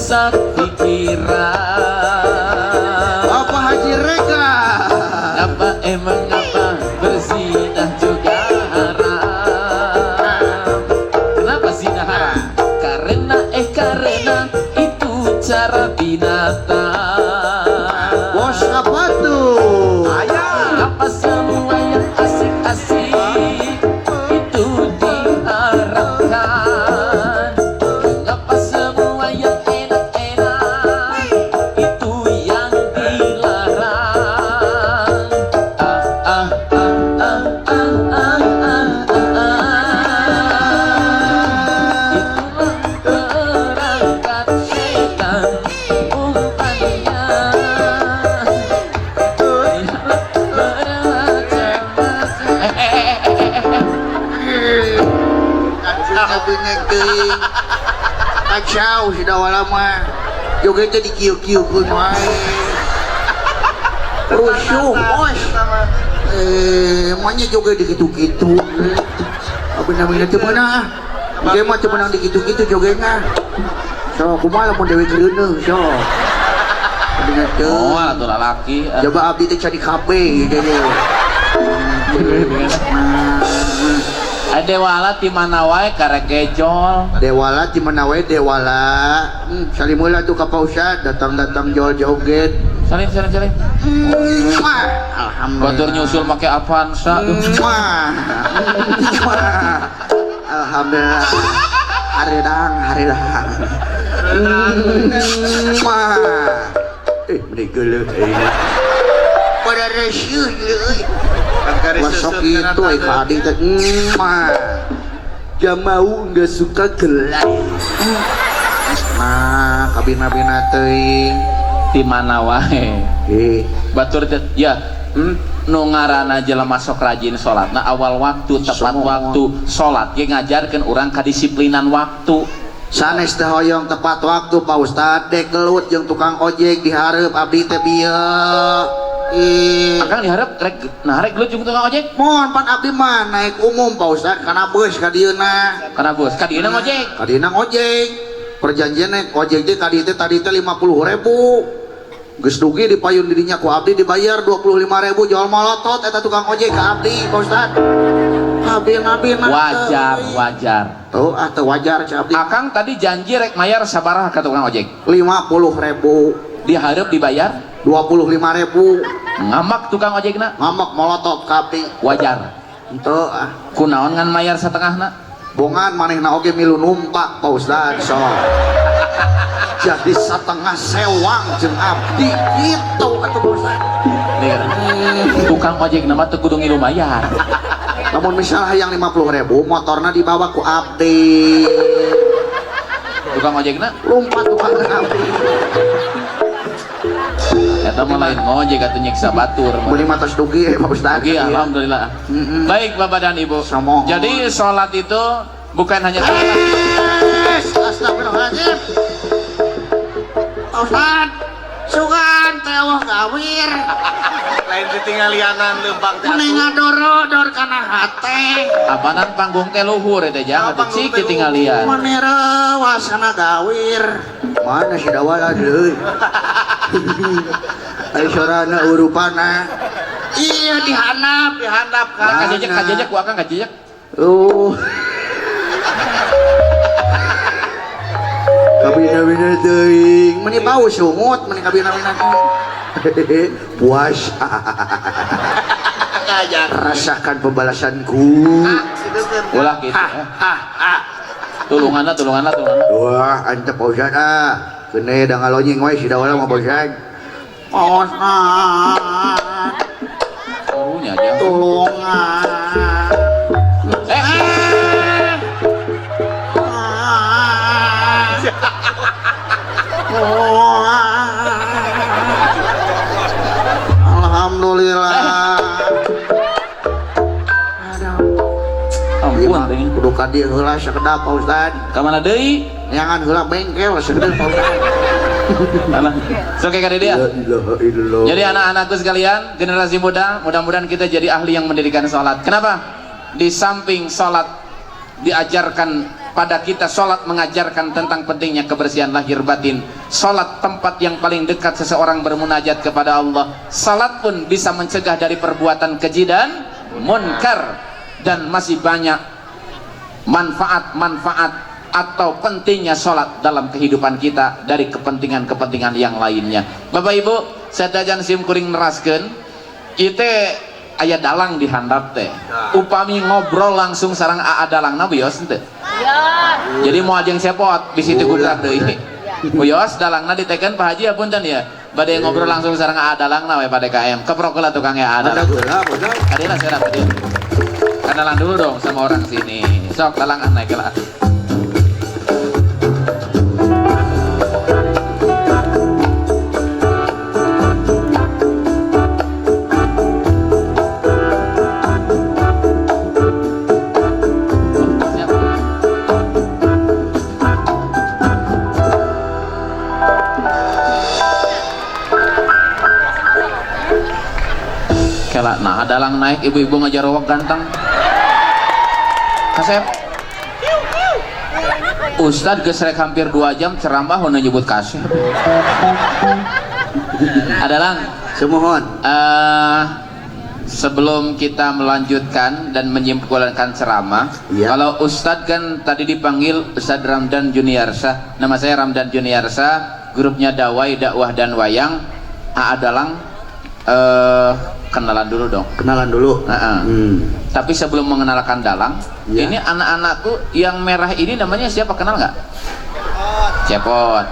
merusak pikiran. Bapak Haji Rega. Apa mengapa berzinah juga haram? Kenapa zina haram? Karena karena itu cara binatang. Bos apa tuh? Ayah. Apa semua yang asik-asik itu diharamkan? Mengapa semua yang enak-enak itu yang dilarang? Ah ah ah ah ah ah ah ah. Itulah perangkat setan umpannya. Bermacam-macam. Eh, eh, eh, eh, eh, eh. Kacau teuing. Kacau si Dawala mah. Joget teh dikieu-kieukeun wae. Rusuh, bos. Emangnya joget dikitu-kitu. Abina-bina teu meunang ah. Engke mah teu meunang dikitu-kitu jogetna. So, kumaha lamun dewe gereuneuh, so. Abina teu. Oh, atuh lalaki. Coba abdi teh cari KB gitu. Dewala ti mana wae karek gejol. Dewala ti mana wae dewala. Salim heula tuh ka Pak Ustad, datang-datang jol joget. Salim salim salim. Alhamdulillah. Batur nyusul make Avanza. Muah. Muah. Alhamdulillah. Haridang, haridang. Muah. Meni geuleuh euy. Pada reseuh euy. Masuk itu ka adik teh. Muah. Gak mau nggak suka gelai. Nah, kabina-bina teuing. Ti mana wae. Batur teh ya. Nu ngaranna jelema sok rajin salat. Nah awal waktu tepat Semua. waktu salat ge ngajarkeun urang kadisiplinan waktu. Sanes teh hoyong tepat waktu Pak Ustad, dek gelut jeung tukang ojek dihareup abdi teh bieu. Ih. Akang dihareup rek nah rek gelut jeung tukang ojek. Mohon pan abdi mah naik umum Pak Ustad kana bus ka dieuna. Kana bus ka dieuna ngojek. Ka dieuna ngojek. Perjanjian naik ojek teh ka dieu teh tadi teh 50.000. Geus dugi di payun dirinya ku abdi dibayar 25.000 jual molotot eta tukang ojek ka abdi Pak Ustad. Abdi Wajar, wajar. Tuh ah teu wajar ca abdi. Akang tadi janji rek mayar sabaraha ka tukang ojek? 50.000. Dihareup dibayar 25.000. Ngamak tukang ojekna? Ngamak molotot ka abdi. Wajar. Henteu ah. Kunaon ngan mayar satengahna? Bongan manehna oge milu numpak Pak Ustad sok. Jadi setengah sewang jeung abdi gitu atuh Pak Ustad. Tukang ojek nama teu kudu ngilu mayar. Namun misalnya yang 50.000 motorna dibawa ku abdi. Tukang ojekna lompat tukang abdi. Eta mah lain ngojek atuh nyiksa batur. Meuli mah tos dugi Pak Ustad. Dugi alhamdulillah. Baik Bapak dan Ibu. Somohon. Jadi sholat itu bukan hanya Astagfirullahaladzim. Pak Ustad, sugan teh wah gawir. Lain ditinggalianan leumpang teh. Mending ngadoro-dor kana hate. Apanan panggung teh luhur eta jangan Ah, panggung cik teh luhur. ditinggalian. Meni reuwas kana gawir. Mana si Dawala deui? Ai sorana urupana. Iya dihandap, Dihandap kan. Kajejek kajejek ku akang kajejek. Kabina-bina teuing, meni bau sungut, meni kabina-bina. Puas. Rasakan pembalasanku. Ulah gitu. Tulunganna, tulunganna, tulunganna. Wah, antep Pak Ustad ah. Kene da ngalonyeng wae si Dawala mah Pak Ustad. Pak Ustad. Karunya aja. Tulungan. Alhamdulillah. Ampun teh. Kudu ka dieu heula sakedap Pak Ustad. Ka mana deui? Neangan heula bengkel sakedap Pak Ustad. Alah. Oke ka dieu. La ilaha illallah. Jadi anak-anakku sekalian, generasi muda, mudah-mudahan kita jadi ahli yang mendirikan sholat. Kenapa? Di samping sholat diajarkan pada kita. Salat mengajarkan tentang pentingnya kebersihan lahir batin. Salat tempat yang paling dekat seseorang bermunajat kepada Allah. Salat pun bisa mencegah dari perbuatan keji dan munkar. Dan masih banyak manfaat-manfaat atau pentingnya salat dalam kehidupan kita dari kepentingan-kepentingan yang lainnya. Bapak Ibu, sadajan sim kuring neraskeun, ieu teh aya dalang di handap teh. Upami ngobrol langsung sareng aa dalangna wios henteu? Jadi moal jeung cepot bisi teu gubrak deui. Wios dalangna diteken Pak Haji ya punten ya. Bade ngobrol langsung sareng aa dalangna we Pak DKM. Keprok heula tukang aa dalang. Adina serap adina. Kenalan dulu dong sama orang sini. Sok dalangan naik lah. Nah, dalang naik ibu-ibu ngajarowak ganteng. Kasep. Ustad gesrek hampir 2 jam ceramah nu nyebut kasep. Adalang semohon. Sebelum kita melanjutkan dan menyimpulkan ceramah, ya. Kalau Ustad kan tadi dipanggil Ustad Ramdan Juniarsa. Nama saya Ramdan Juniarsa, grupnya Dawai, Dakwah dan Wayang. Aa Dalang, kenalan dulu dong. Kenalan dulu. Tapi sebelum mengenalkan dalang, ya. Ini anak-anakku yang merah ini namanya siapa, kenal nggak? Cepot.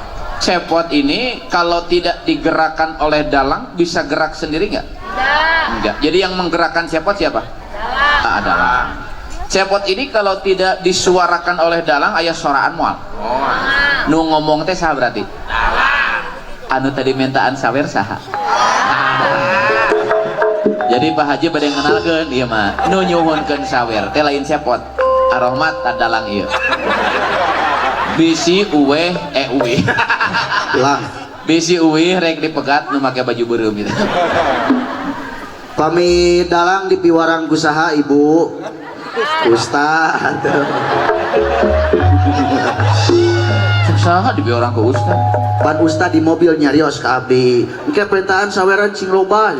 Cepot ini kalau tidak digerakkan oleh dalang bisa gerak sendiri nggak? Enggak. Jadi yang menggerakkan cepot siapa? Dalang. Dalang. Cepot ini kalau tidak disuarakan oleh dalang ayah soraan mual. Nu ngomong teh saha berarti? Dalang. Anu tadi mintaan sawer saha? Jadi Pak Haji bade ngenalkeun ieu mah nu nyuhunkeun sawer teh lain cepot. Arohmat dalang ieu. Bisi uweh uweh. Lang. Bisi uweh rek dipegat nu make baju beureum gitu. Pami dalang di piwarang ku saha Ibu? Ustad. Saha di piwarang ku Ustad? Pan Ustad di mobil nyarios ka abdi. Engke perintahan saweran cing loba.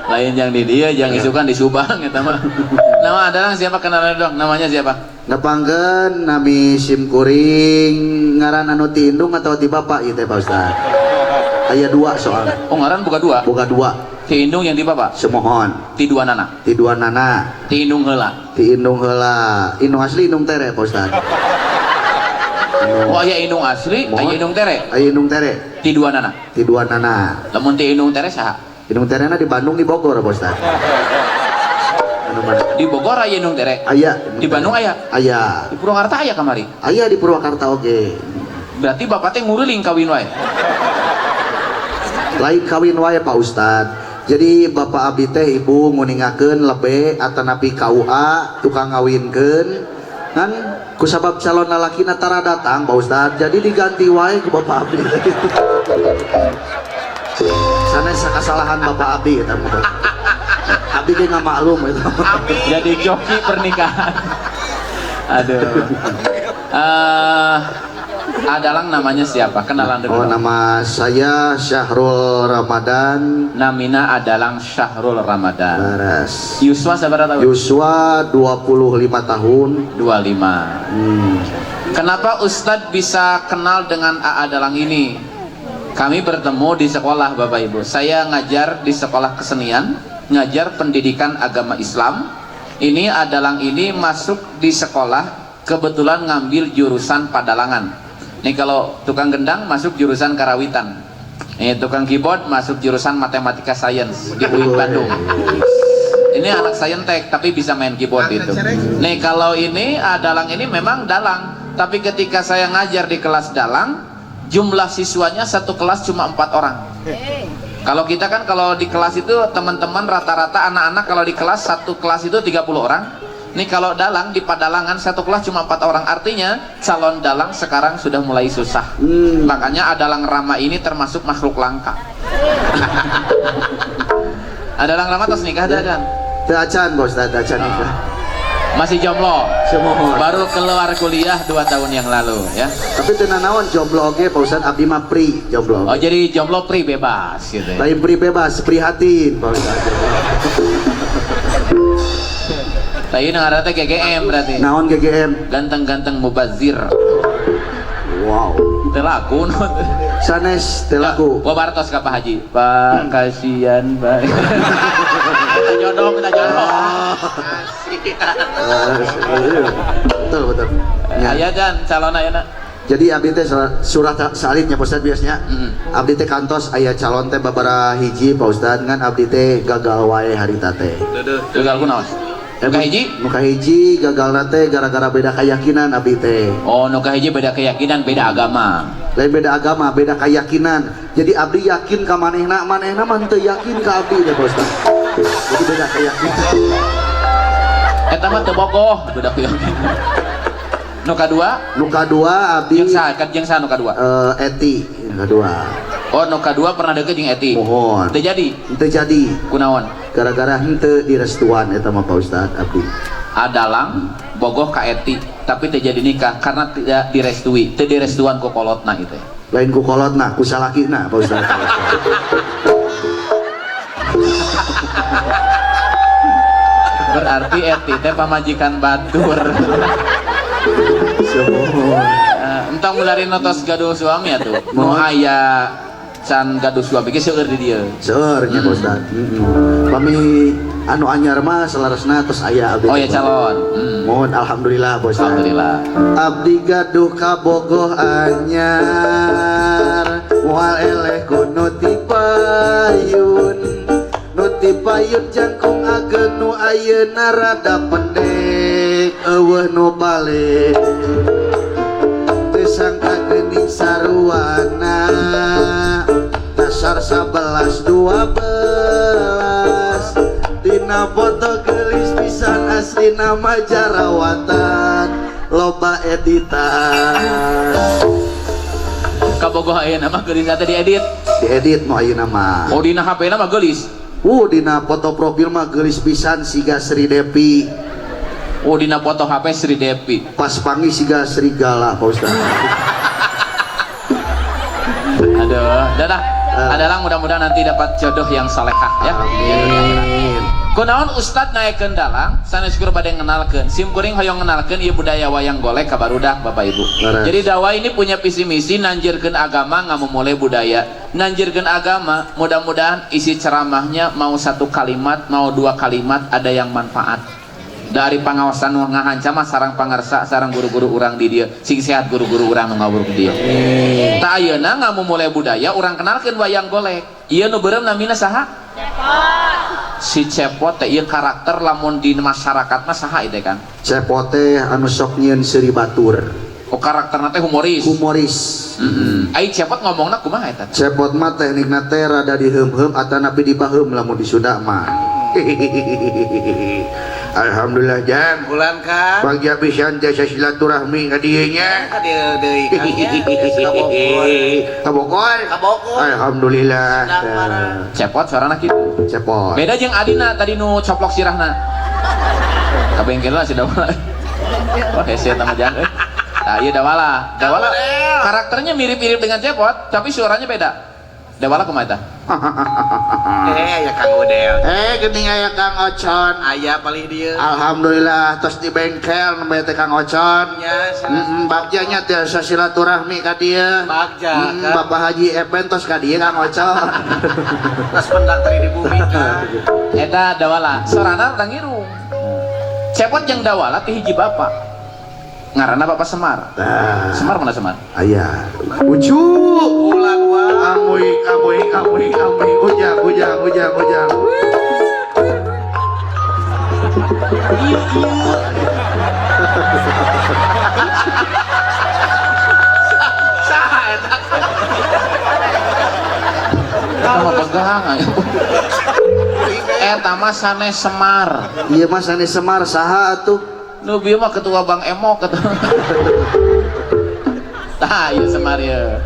Lain yang di dia, yang isukan di Subang eta mah. Nama adalah siapa, kenalan dong, namanya siapa? Nepangkeun nami sim kuring ngaran anu ti indung atau ti bapak ieu teh Pak Ustad. Aya dua soalnya. Oh, ngaran buka dua? Buka dua. Ti indung yang ti bapak? Semohon. Ti dua nana? Ti dua nana. Ti indung heula? Ti indung heula. Indung asli indung tere Pak Ustad. Oh, aya indung asli, aya indung tere? Aya indung tere. Ti dua nana? Ti dua nana. Lamun ti indung tere saha? Indung terena di Bandung, di Bogor Pak Ustad. Di Bogor aya indung tere? Aya. Di Bandung aya? Aya. Di Purwakarta aya kamari? Aya di Purwakarta oge. Berarti bapak teh nguriling kawin wae? Lain kawin wae Pak Ustad. Jadi bapak abdi teh ibu nguningakeun lebe atanapi KUA tukang ngawinkeun ngan kusabab calon lalakina tara datang Pak Ustad. Jadi diganti wae ku bapak abdi. Sanes kesalahan bapak abdi eta mah. Abdi ge ngamaklum eta. Jadi joki pernikahan. Aduh. Adalang namanya siapa? Kenalan dulu. Oh, nama saya Syahrul Ramadan. Namina Adalang Syahrul Ramadan. Baras. Yuswa sabaraha tahun? Yuswa 25 tahun. 25. Kenapa Ustadz bisa kenal dengan AA Dalang ini? Kami bertemu di sekolah Bapak Ibu. Saya ngajar di sekolah kesenian, ngajar pendidikan agama Islam. Ini Adalang ini masuk di sekolah kebetulan ngambil jurusan padalangan. Nih kalau tukang gendang masuk jurusan karawitan. Nih tukang keyboard masuk jurusan matematika sains di UIN Bandung. Ini anak saintek tapi bisa main keyboard itu. Nih kalau ini Adalang ini memang dalang, tapi ketika saya ngajar di kelas dalang, jumlah siswanya satu kelas cuma 4 orang. Kalau kita kan kalau di kelas itu teman-teman rata-rata anak-anak kalau di kelas satu kelas itu 30 orang. Nih kalau dalang di padalangan satu kelas cuma 4 orang, artinya calon dalang sekarang sudah mulai susah. Makanya Adalang Rama ini termasuk makhluk langka. Adalang Rama terus nikah dah kan? Teu acan Pak Ustad, acan nikah. Masih jomblo. Semohon. Baru keluar kuliah 2 tahun yang lalu ya. Tapi teu nanaon jomblo oge Pak Ustad, abdi mah pri jomblo. Oh, jadi jomblo pri bebas gitu ya. Lain pri bebas, prihatin Pak Ustad. Tah ieu ngaranna teh GGM berarti. Naon GGM? Ganteng-ganteng mubazir. Wow. Teu laku nu. Sanes teu laku. Gua bartos ka Pak Haji. Pak, kasihan, Pak. Kita jodoh, kita jodoh. Betul, betul. Ya. Aya dan calon ayeuna. Jadi abdi teh surah salitnya Pak Ustad biasanya. Abdi teh kantos aya calon teh babaraha hiji Pak Ustad, ngan abdi teh gagal wae harita teh. Gagal kunaon? Nu kahiji? Nu kahiji gagalna teh gara-gara beda keyakinan abdi teh. Oh, nu kahiji beda keyakinan, beda agama. Lain beda agama, beda keyakinan. Jadi abdi yakin ka manehna, manehna mah teu yakin ka abdi teh Pak Ustad. Jadi beda keyakinan. Eta mah teu bogoh, beda keyakinan. Nu kadua? Nu kadua abdi jeung saha? Jeung saha nu kadua? Eti nu kadua. Oh, nu kadua pernah deket jeung Eti. Mohon. Teu jadi. Teu jadi. Kunaon? Gara-gara henteu direstuan eta mah Pak Ustad abdi. Adalang bogoh ka Eti tapi teu jadi nikah karena tidak direstui. Teu direstuan ku kolotna ieu teh. Lain ku kolotna, ku salakina Pak Ustad. Berarti Eti teh pamajikan batur. Entong mulari notos gaduh suami atuh. Nu aya can gaduh suami ge seueur di dieu. Seueur nya Pak Ustad. Pami anu anyar mah selaresna tos aya abdi. Oh ya calon. Mohon alhamdulillah Pak Ustad. Alhamdulillah. Abdi gaduh kabogoh anyar, moal eleh ku nu ti payun. Nu ti payun jangkung ageng nu ayeuna rada pendek eueuh nu balik. Teu sangka geuning saruana dasar 11 12 dina foto geulis pisan aslina mah jarawatan loba editan. Kabogoh ayeuna mah geulis teh diedit. Diedit nu ayeuna mah. Oh dina HP na mah geulis. Dina foto profil mah geulis pisan siga Sri Depi. Oh dina foto HP Sri Depi. Pas panggih siga serigala Pak Ustad. Aduh, dadah. Adalah mudah-mudahan nanti dapat jodoh yang salehah ya. Amin. Kunaon Ustad naikkeun dalang, sanes syukur bade ngenalkeun. Sim kuring hoyong ngenalkeun ieu budaya wayang golek ka barudak Bapak Ibu. Laras. Jadi dakwah ini punya visi misi nanjirkeun agama ngamumule budaya. Nanjirkeun agama, mudah-mudahan isi ceramahnya mau 1 kalimat, mau 2 kalimat ada yang manfaat. Dari pangaosan nu ngahanca mah sarang pangarsa sarang guru-guru urang di dieu. Sing sehat guru-guru urang nu ngawuruk di dieu. Tah ayeuna ngamumule budaya urang kenalkeun wayang golek. Ieu nu beureum namina saha? Cepot. Si Cepot teh ieu karakter lamun di masyarakat mah saha ieu teh Kang? Cepot teh anu sok nyieun seuri batur. Oh karakterna teh humoris. Humoris. Ai Cepot ngomongna kumaha eta? Cepot mah teknikna teh rada diheum-heum atanapi dibaheum lamun di Sunda mah. Alhamdulillah jang. Bulan kan. Bagja pisan jasa silaturahmi ka dieu nya. Ka dieu deui kan nya. Ka Bogor. Ka Bogor. Ka Bogor. Alhamdulillah. Cepot suarana kitu. Cepot. Beda jeung adina tadi nu coplok sirahna. Ka bengkel lah si Dawala. Wah hese eta mah jang euy. Tah ieu Dawala. Dawala karakternya mirip-mirip dengan Cepot tapi suaranya beda. Dawala kumaha eta? Aya Kang Udel. Geuning aya Kang Ocon. Aya palih dieu. Alhamdulillah tos di bengkel nembe teh Kang Ocon. Nya, Bagja nya tiasa silaturahmi ka dieu. Bagja. Bapak Haji Epen tos ka dieu Kang Ocon. Tos pendak tadi di bumi kan. Eta Dawala, sorana urang ngirung. Cepot jeung Dawala ti hiji bapak. Ngaranna Bapak Semar. Tah. Semar mana Semar? Aya. Ucu. Ulang wae. Amuy amuy amuy amuy ujang ujang ujang ujang. Saha eta? Eta mah pegang aya. Eta mah sanes Semar. Ieu mah sanes Semar saha atuh? Nu bieu mah ketua Bank Emok ketua. Tah ieu Semar ieu.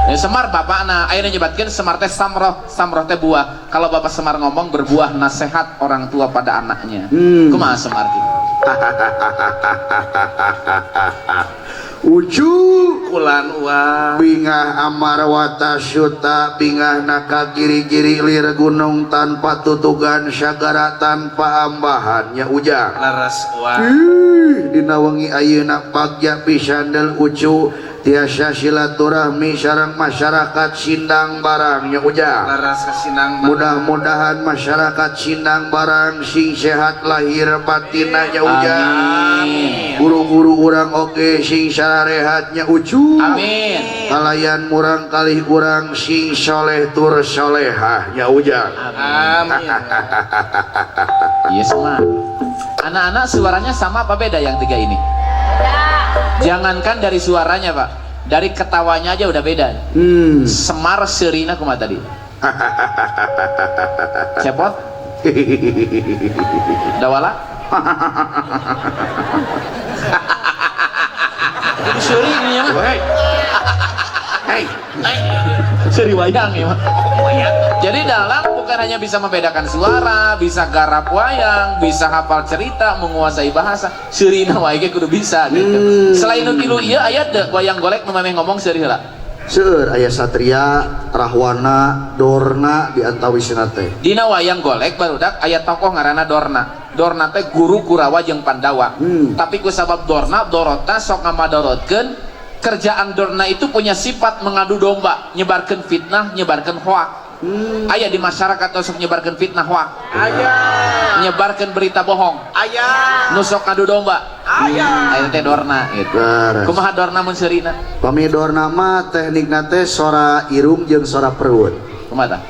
Ya, Semar bapakna, ayeuna nyebatkeun Semar teh samroh, samroh teh buah. Kalau bapak Semar ngomong berbuah nasihat orang tua pada anaknya. Kumaha Semar kieu? Ucu Kulan uang. Bingah Amarwata Suta bingah naka giri-giri lir gunung tanpa tutugan sagara tanpa ambahan nya Ujang. Leres uang. Ih, dina wengi ayeuna bagja pisan del Ucu tiasa silaturahmi sareng masyarakat Sindang Barang nya Ujang. Leres ke Sindang Barang. Mudah-mudahan masyarakat Sindang Barang sing sehat lahir batinna nya Ujang. Amin. Guru-guru urang oge sing sarehat nya Ucu. Amin. Kalayan murang kalih urang sing soleh tur solehah nya Ujang. Amin. Yes, Ma. Anak-anak suaranya sama apa beda yang tiga ini? Jangankan dari suaranya, Pak. Dari ketawanya aja udah beda. Semar serina kumaha tadi? Cepot? Dawala? Seri ini ya, Mas. Hei. Seri wayang ya, Mas. Jadi dalang bukan hanya bisa membedakan suara, bisa garap wayang, bisa hafal cerita, menguasai bahasa. Serina wae ge kudu bisa gitu. Selain nu tilu ieu aya teu wayang golek nu memeh ngomong seuri heula. Seueur aya Satria, Rahwana, Dorna di antawisna teh. Dina wayang golek barudak aya tokoh ngaranna Dorna. Dorna teh guru Kurawa jeung Pandawa. Tapi ku sabab Dorna dorota sok ngamadorotkeun kerjaan Dorna itu punya sifat mengadu domba, nyebarkeun fitnah, nyebarkeun hoak. Aya di masyarakat nu sok nyebarkeun fitnah hoak. Aya. Nyebarkeun berita bohong. Aya. Nu sok ngadu domba. Aya. Aya teh Dorna gitu. Leres. Kumaha Dorna mun seurina? Pami Dorna mah teknikna teh sora irung jeung sora perut. Kumaha tah?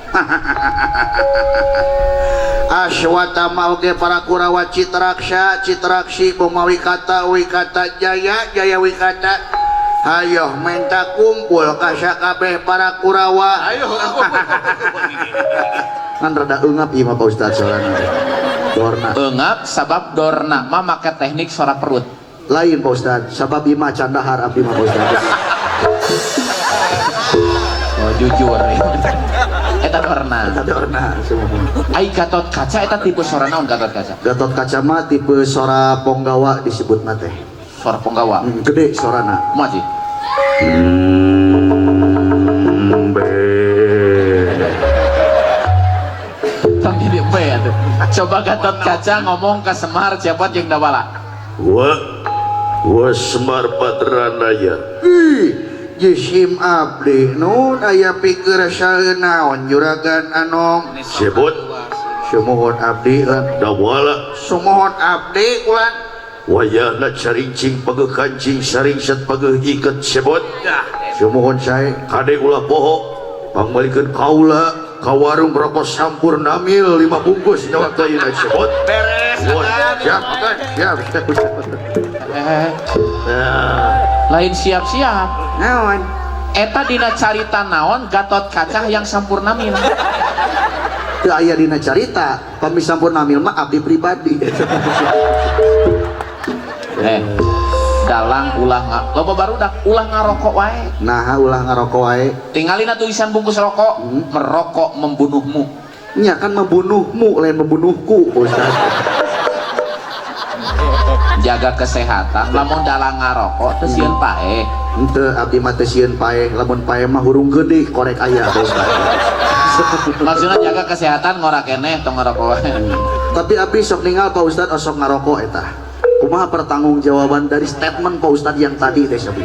Aswatama oge para Kurawa Citraksa, Citraksi Boma Wikata, Wikata Jaya, Jaya Wikata. Hayoh minta kumpul ka sakabeh para Kurawa. Ayo aku. Kan rada eungap ieu mah Pak Ustaz sorana. Dorna. Eungap sabab Dorna mah make teknik sora perut. Lain Pak Ustaz, sabab ieu mah candahar abdi mah Pak Ustaz. Oh jujur. Eta Dorna. Eta Dorna semua. Ai Gatot Kaca eta tipe sora naon Gatot Kaca? Gatot Kaca mah tipe sora ponggawa disebutna teh. Suara ponggawa. Gede sorana. Kumaha sih? Tong jadi embe atuh. Coba Gatot Kaca ngomong ke Semar Cepot jeung Dawala. Wa wa Semar Patranaya. Ih, jisim abdi nun aya pikir saeunaon juragan anom. Sebut Sumuhun abdi lan Dawala sumuhun abdi ulan. Wayahna carincing pageuh kancing saringset pageuh iket sebut. Sumuhun sae kade ulah poho pangmalikeun kaula ka warung rokok Sampurna Mil 5 bungkus nyawa teh ayeuna sebut. Beres. Siap, siap, siap. Lain siap-siap. Naon? Eta dina carita naon Gatot Kaca yang Sampurna Mil. Teu aya dina carita, pami Sampurna Mil mah abdi pribadi. Dalang ulah loba barudak ulah ngarokok wae. Nah, ulah ngarokok wae. Tingalina tulisan bungkus rokok, merokok membunuhmu. Nya kan membunuhmu lain membunuhku, Ustaz. Jaga kesehatan, lamun dalang ngarokok teu sieun paeh. Henteu abdi mah teu sieun paeh, lamun paeh mah hurung gede korek aya, Ustaz. Maksudna jaga kesehatan ngora keneh tong ngarokok wae. Tapi abdi sok ningal Pak Ustaz osok ngarokok eta. Kumaha pertanggungjawaban dari statement Pak Ustadz yang tadi teh sabi.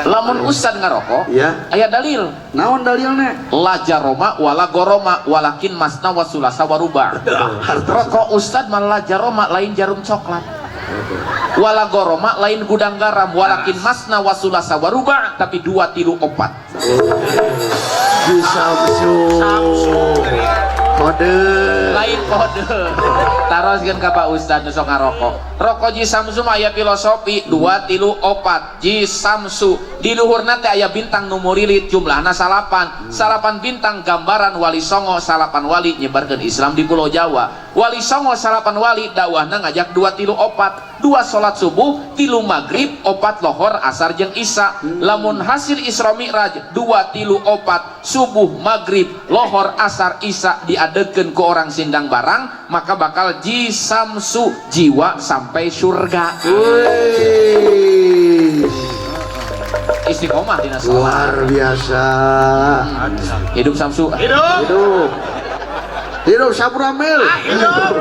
Lamun Ustadz ngarokok, ya. Aya dalil. Naon dalilna? La jaroma wala goroma walakin masna wasulasa waruba. Rokok Ustadz mah la jaroma lain jarum coklat. Wala goroma lain gudang garam walakin masna wasulasa waruba tapi 2 3 4. Di Samsu. Kode lain kode. Taroskeun ka Pak Ustad nu sok ngarokok. Rokok Ji Samsu mah aya filosofi 2 3 4 Ji Samsu. Di luhurna teh aya bintang nu murilit jumlahna 9. 9 bintang gambaran wali songo, 9 wali nyebarkeun Islam di Pulau Jawa. Wali songo salapan wali dakwahna ngajak 2 3 4, 2 salat subuh, 3 maghrib, 4 lohor, asar jeung isya. Lamun hasil Isra Mi'raj 2 3 4 subuh, maghrib, lohor, asar, isya diadekeun ku orang Sindang Barang, maka bakal jisamsu jiwa sampai surga. Istiqomah dina salat. Luar biasa. Hidup Samsu. Hidup. Hidup. Hidup Sapramil. Hidup.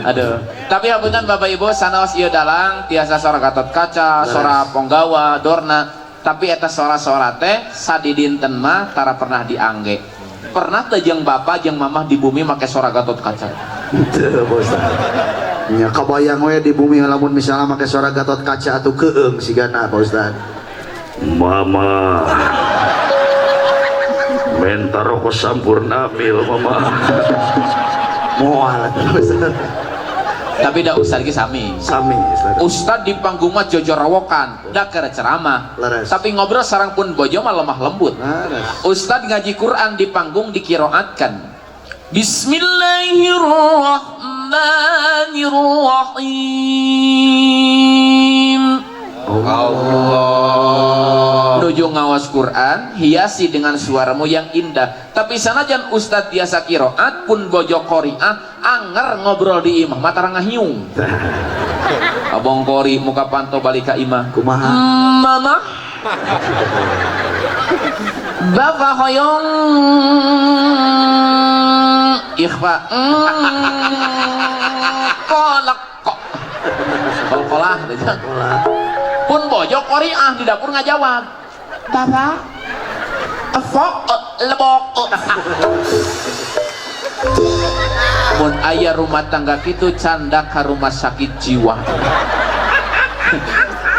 Aduh. Tapi hapunten Bapak Ibu sanaos ieu dalang tiasa sora Gatot Kaca, sora Ponggawa, Dorna, tapi eta sora-sora teh sadidinten mah tara pernah diangge. Pernah teh jeung bapak jeung mamah di bumi make sora Gatot Kaca? Teu, Pak Ustaz. Nya kabayang we di bumi lamun misalnya make sora Gatot Kaca atuh keung sigana Pak Ustaz. Mama menta rokok Sampurna Mil mama. Moal atuh Ustaz. Tapi da ustad ge sami. Sami Ustaz. Ustad di panggung mah jojorowokan, da keur ceramah. Leres. Tapi ngobrol sareng pun bojo mah lemah lembut. Leres. Ustad ngaji Quran di panggung dikiroatkan. Bismillahirrahmanirrahim. Allah. Nuju ngawas Quran, hiasi dengan suaramu yang indah. Tapi sanajan ustad biasa kiroat pun bojo qoriah anger ngobrol di imah mata ngahiung. Abong kori muka panto balik ka imah. Kumaha? Mama. Bapak hoyong ikhfa kolak kok. Kolkolah pun bojo qoriah di dapur ngajawab. Bapak efok lebok. Mun aya rumah tangga kitu canda ka rumah sakit jiwa.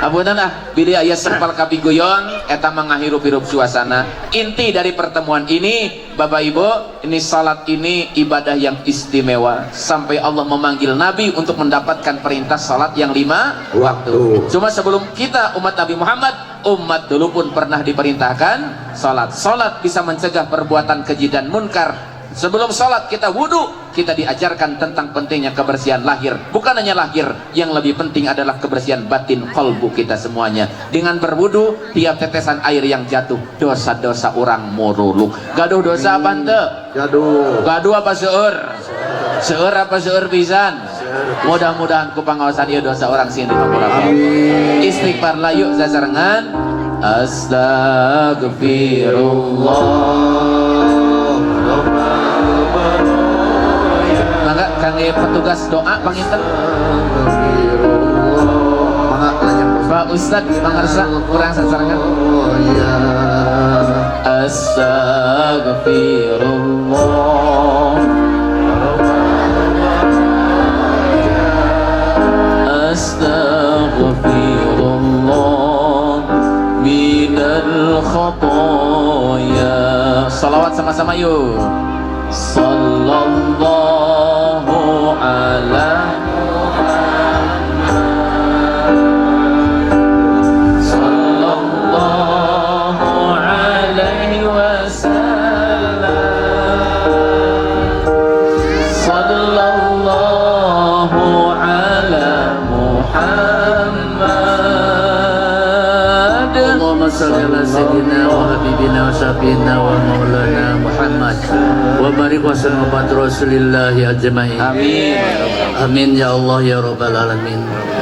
Apunten ah, bilih aya sempal kabiguyon eta mah ngahirup-hirup suasana. Inti dari pertemuan ini Bapak Ibu, ini salat ini ibadah yang istimewa sampai Allah memanggil Nabi untuk mendapatkan perintah salat yang 5 waktu. Cuma sebelum kita umat Nabi Muhammad, umat dulu pun pernah diperintahkan salat. Salat bisa mencegah perbuatan keji dan munkar. Sebelum salat kita wudu, kita diajarkan tentang pentingnya kebersihan lahir. Bukan hanya lahir, yang lebih penting adalah kebersihan batin kolbu kita semuanya. Dengan berwudu, tiap tetesan air yang jatuh, dosa-dosa orang muruluk. Gaduh dosa apa ente? Gaduh. Gaduh apa seueur? Seueur apa seueur pisan? Mudah-mudahan ku pangaosan ieu dosa orang sini dihampura. Istighfar layu sasarengan. Astagfirullah. Mangga kangge petugas doa panginten. Mangga lajeng Pak Ustad pangarsa kurang sasarengan. Astagfirullah. Astagfirullah minal khotoya. Salawat sama-sama yuk. Sallallahu ala Muhammad. Sallallahu alaihi wasallam. Sallallahu ala Muhammad. Allahumma salli ala sayyidina wa habibina wa syafiina wa maulana Muhammad wa barik wa sallim ala rasulillahi ajmain. Amin. Amin ya Allah ya rabbal alamin.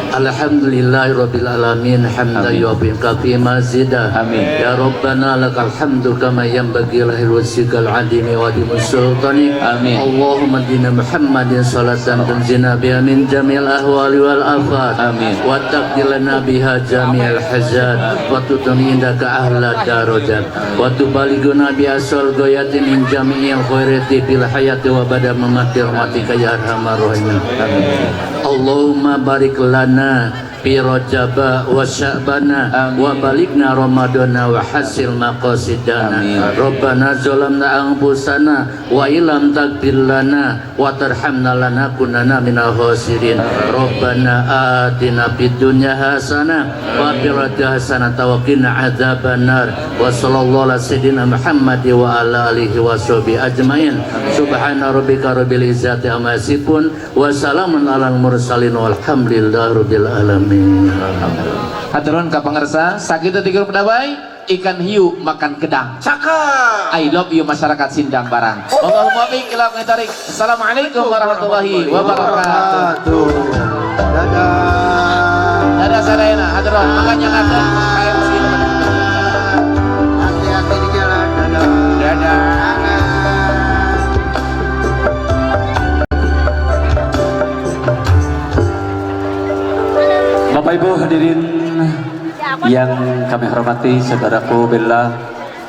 Alhamdulillahi rabbil alamin hamdan yuwafi kafi mazida. Amin. Ya rabbana lakal hamdu kama yanbaghi li wajhikal azimi wa li sultani. Amin. Allahumma dina Muhammadin salatan tunjina biha min jamil ahwali wal afat. Amin. Wa taqdilana biha jamil hajat wa tutuni indaka ahla darajat wa tubalighuna bi asal ghayatin min jami'il khairati fil hayati wa bada mamati rahmatika ya arhamar rahimin. Amin. Allahumma barik lana fi Fi Rajaba wa Sya'bana Amin. wa baligna Ramadana wa hasil maqasidana. Amin. Rabbana zalamna anfusana wa illam taghfir lana wa tarhamna lanakunanna minal khasirin. Rabbana atina fid dunya hasanah wa fil akhirati hasanah wa qina adzabannar. Wa sallallahu ala sayyidina Muhammad wa ala alihi wa sahbihi ajmain. Subhana rabbika rabbil izzati amma yasifun wa salamun alal mursalin walhamdulillahi rabbil alamin. Hatur nuhun ka pangersa, sakitu ti grup damai, ikan hiu makan gedang. Cakep. I love you masyarakat Sindang Barang. Wallahu muwaffiq ila aqwamit thoriq. Assalamualaikum warahmatullahi wabarakatuh. Dadah. Dadah sadayana, hatur nuhun. Makanya ngakeun KFC. Hati-hati di jalan. Dadah. Dadah. Bapak Ibu hadirin yang kami hormati, saudaraku Bella.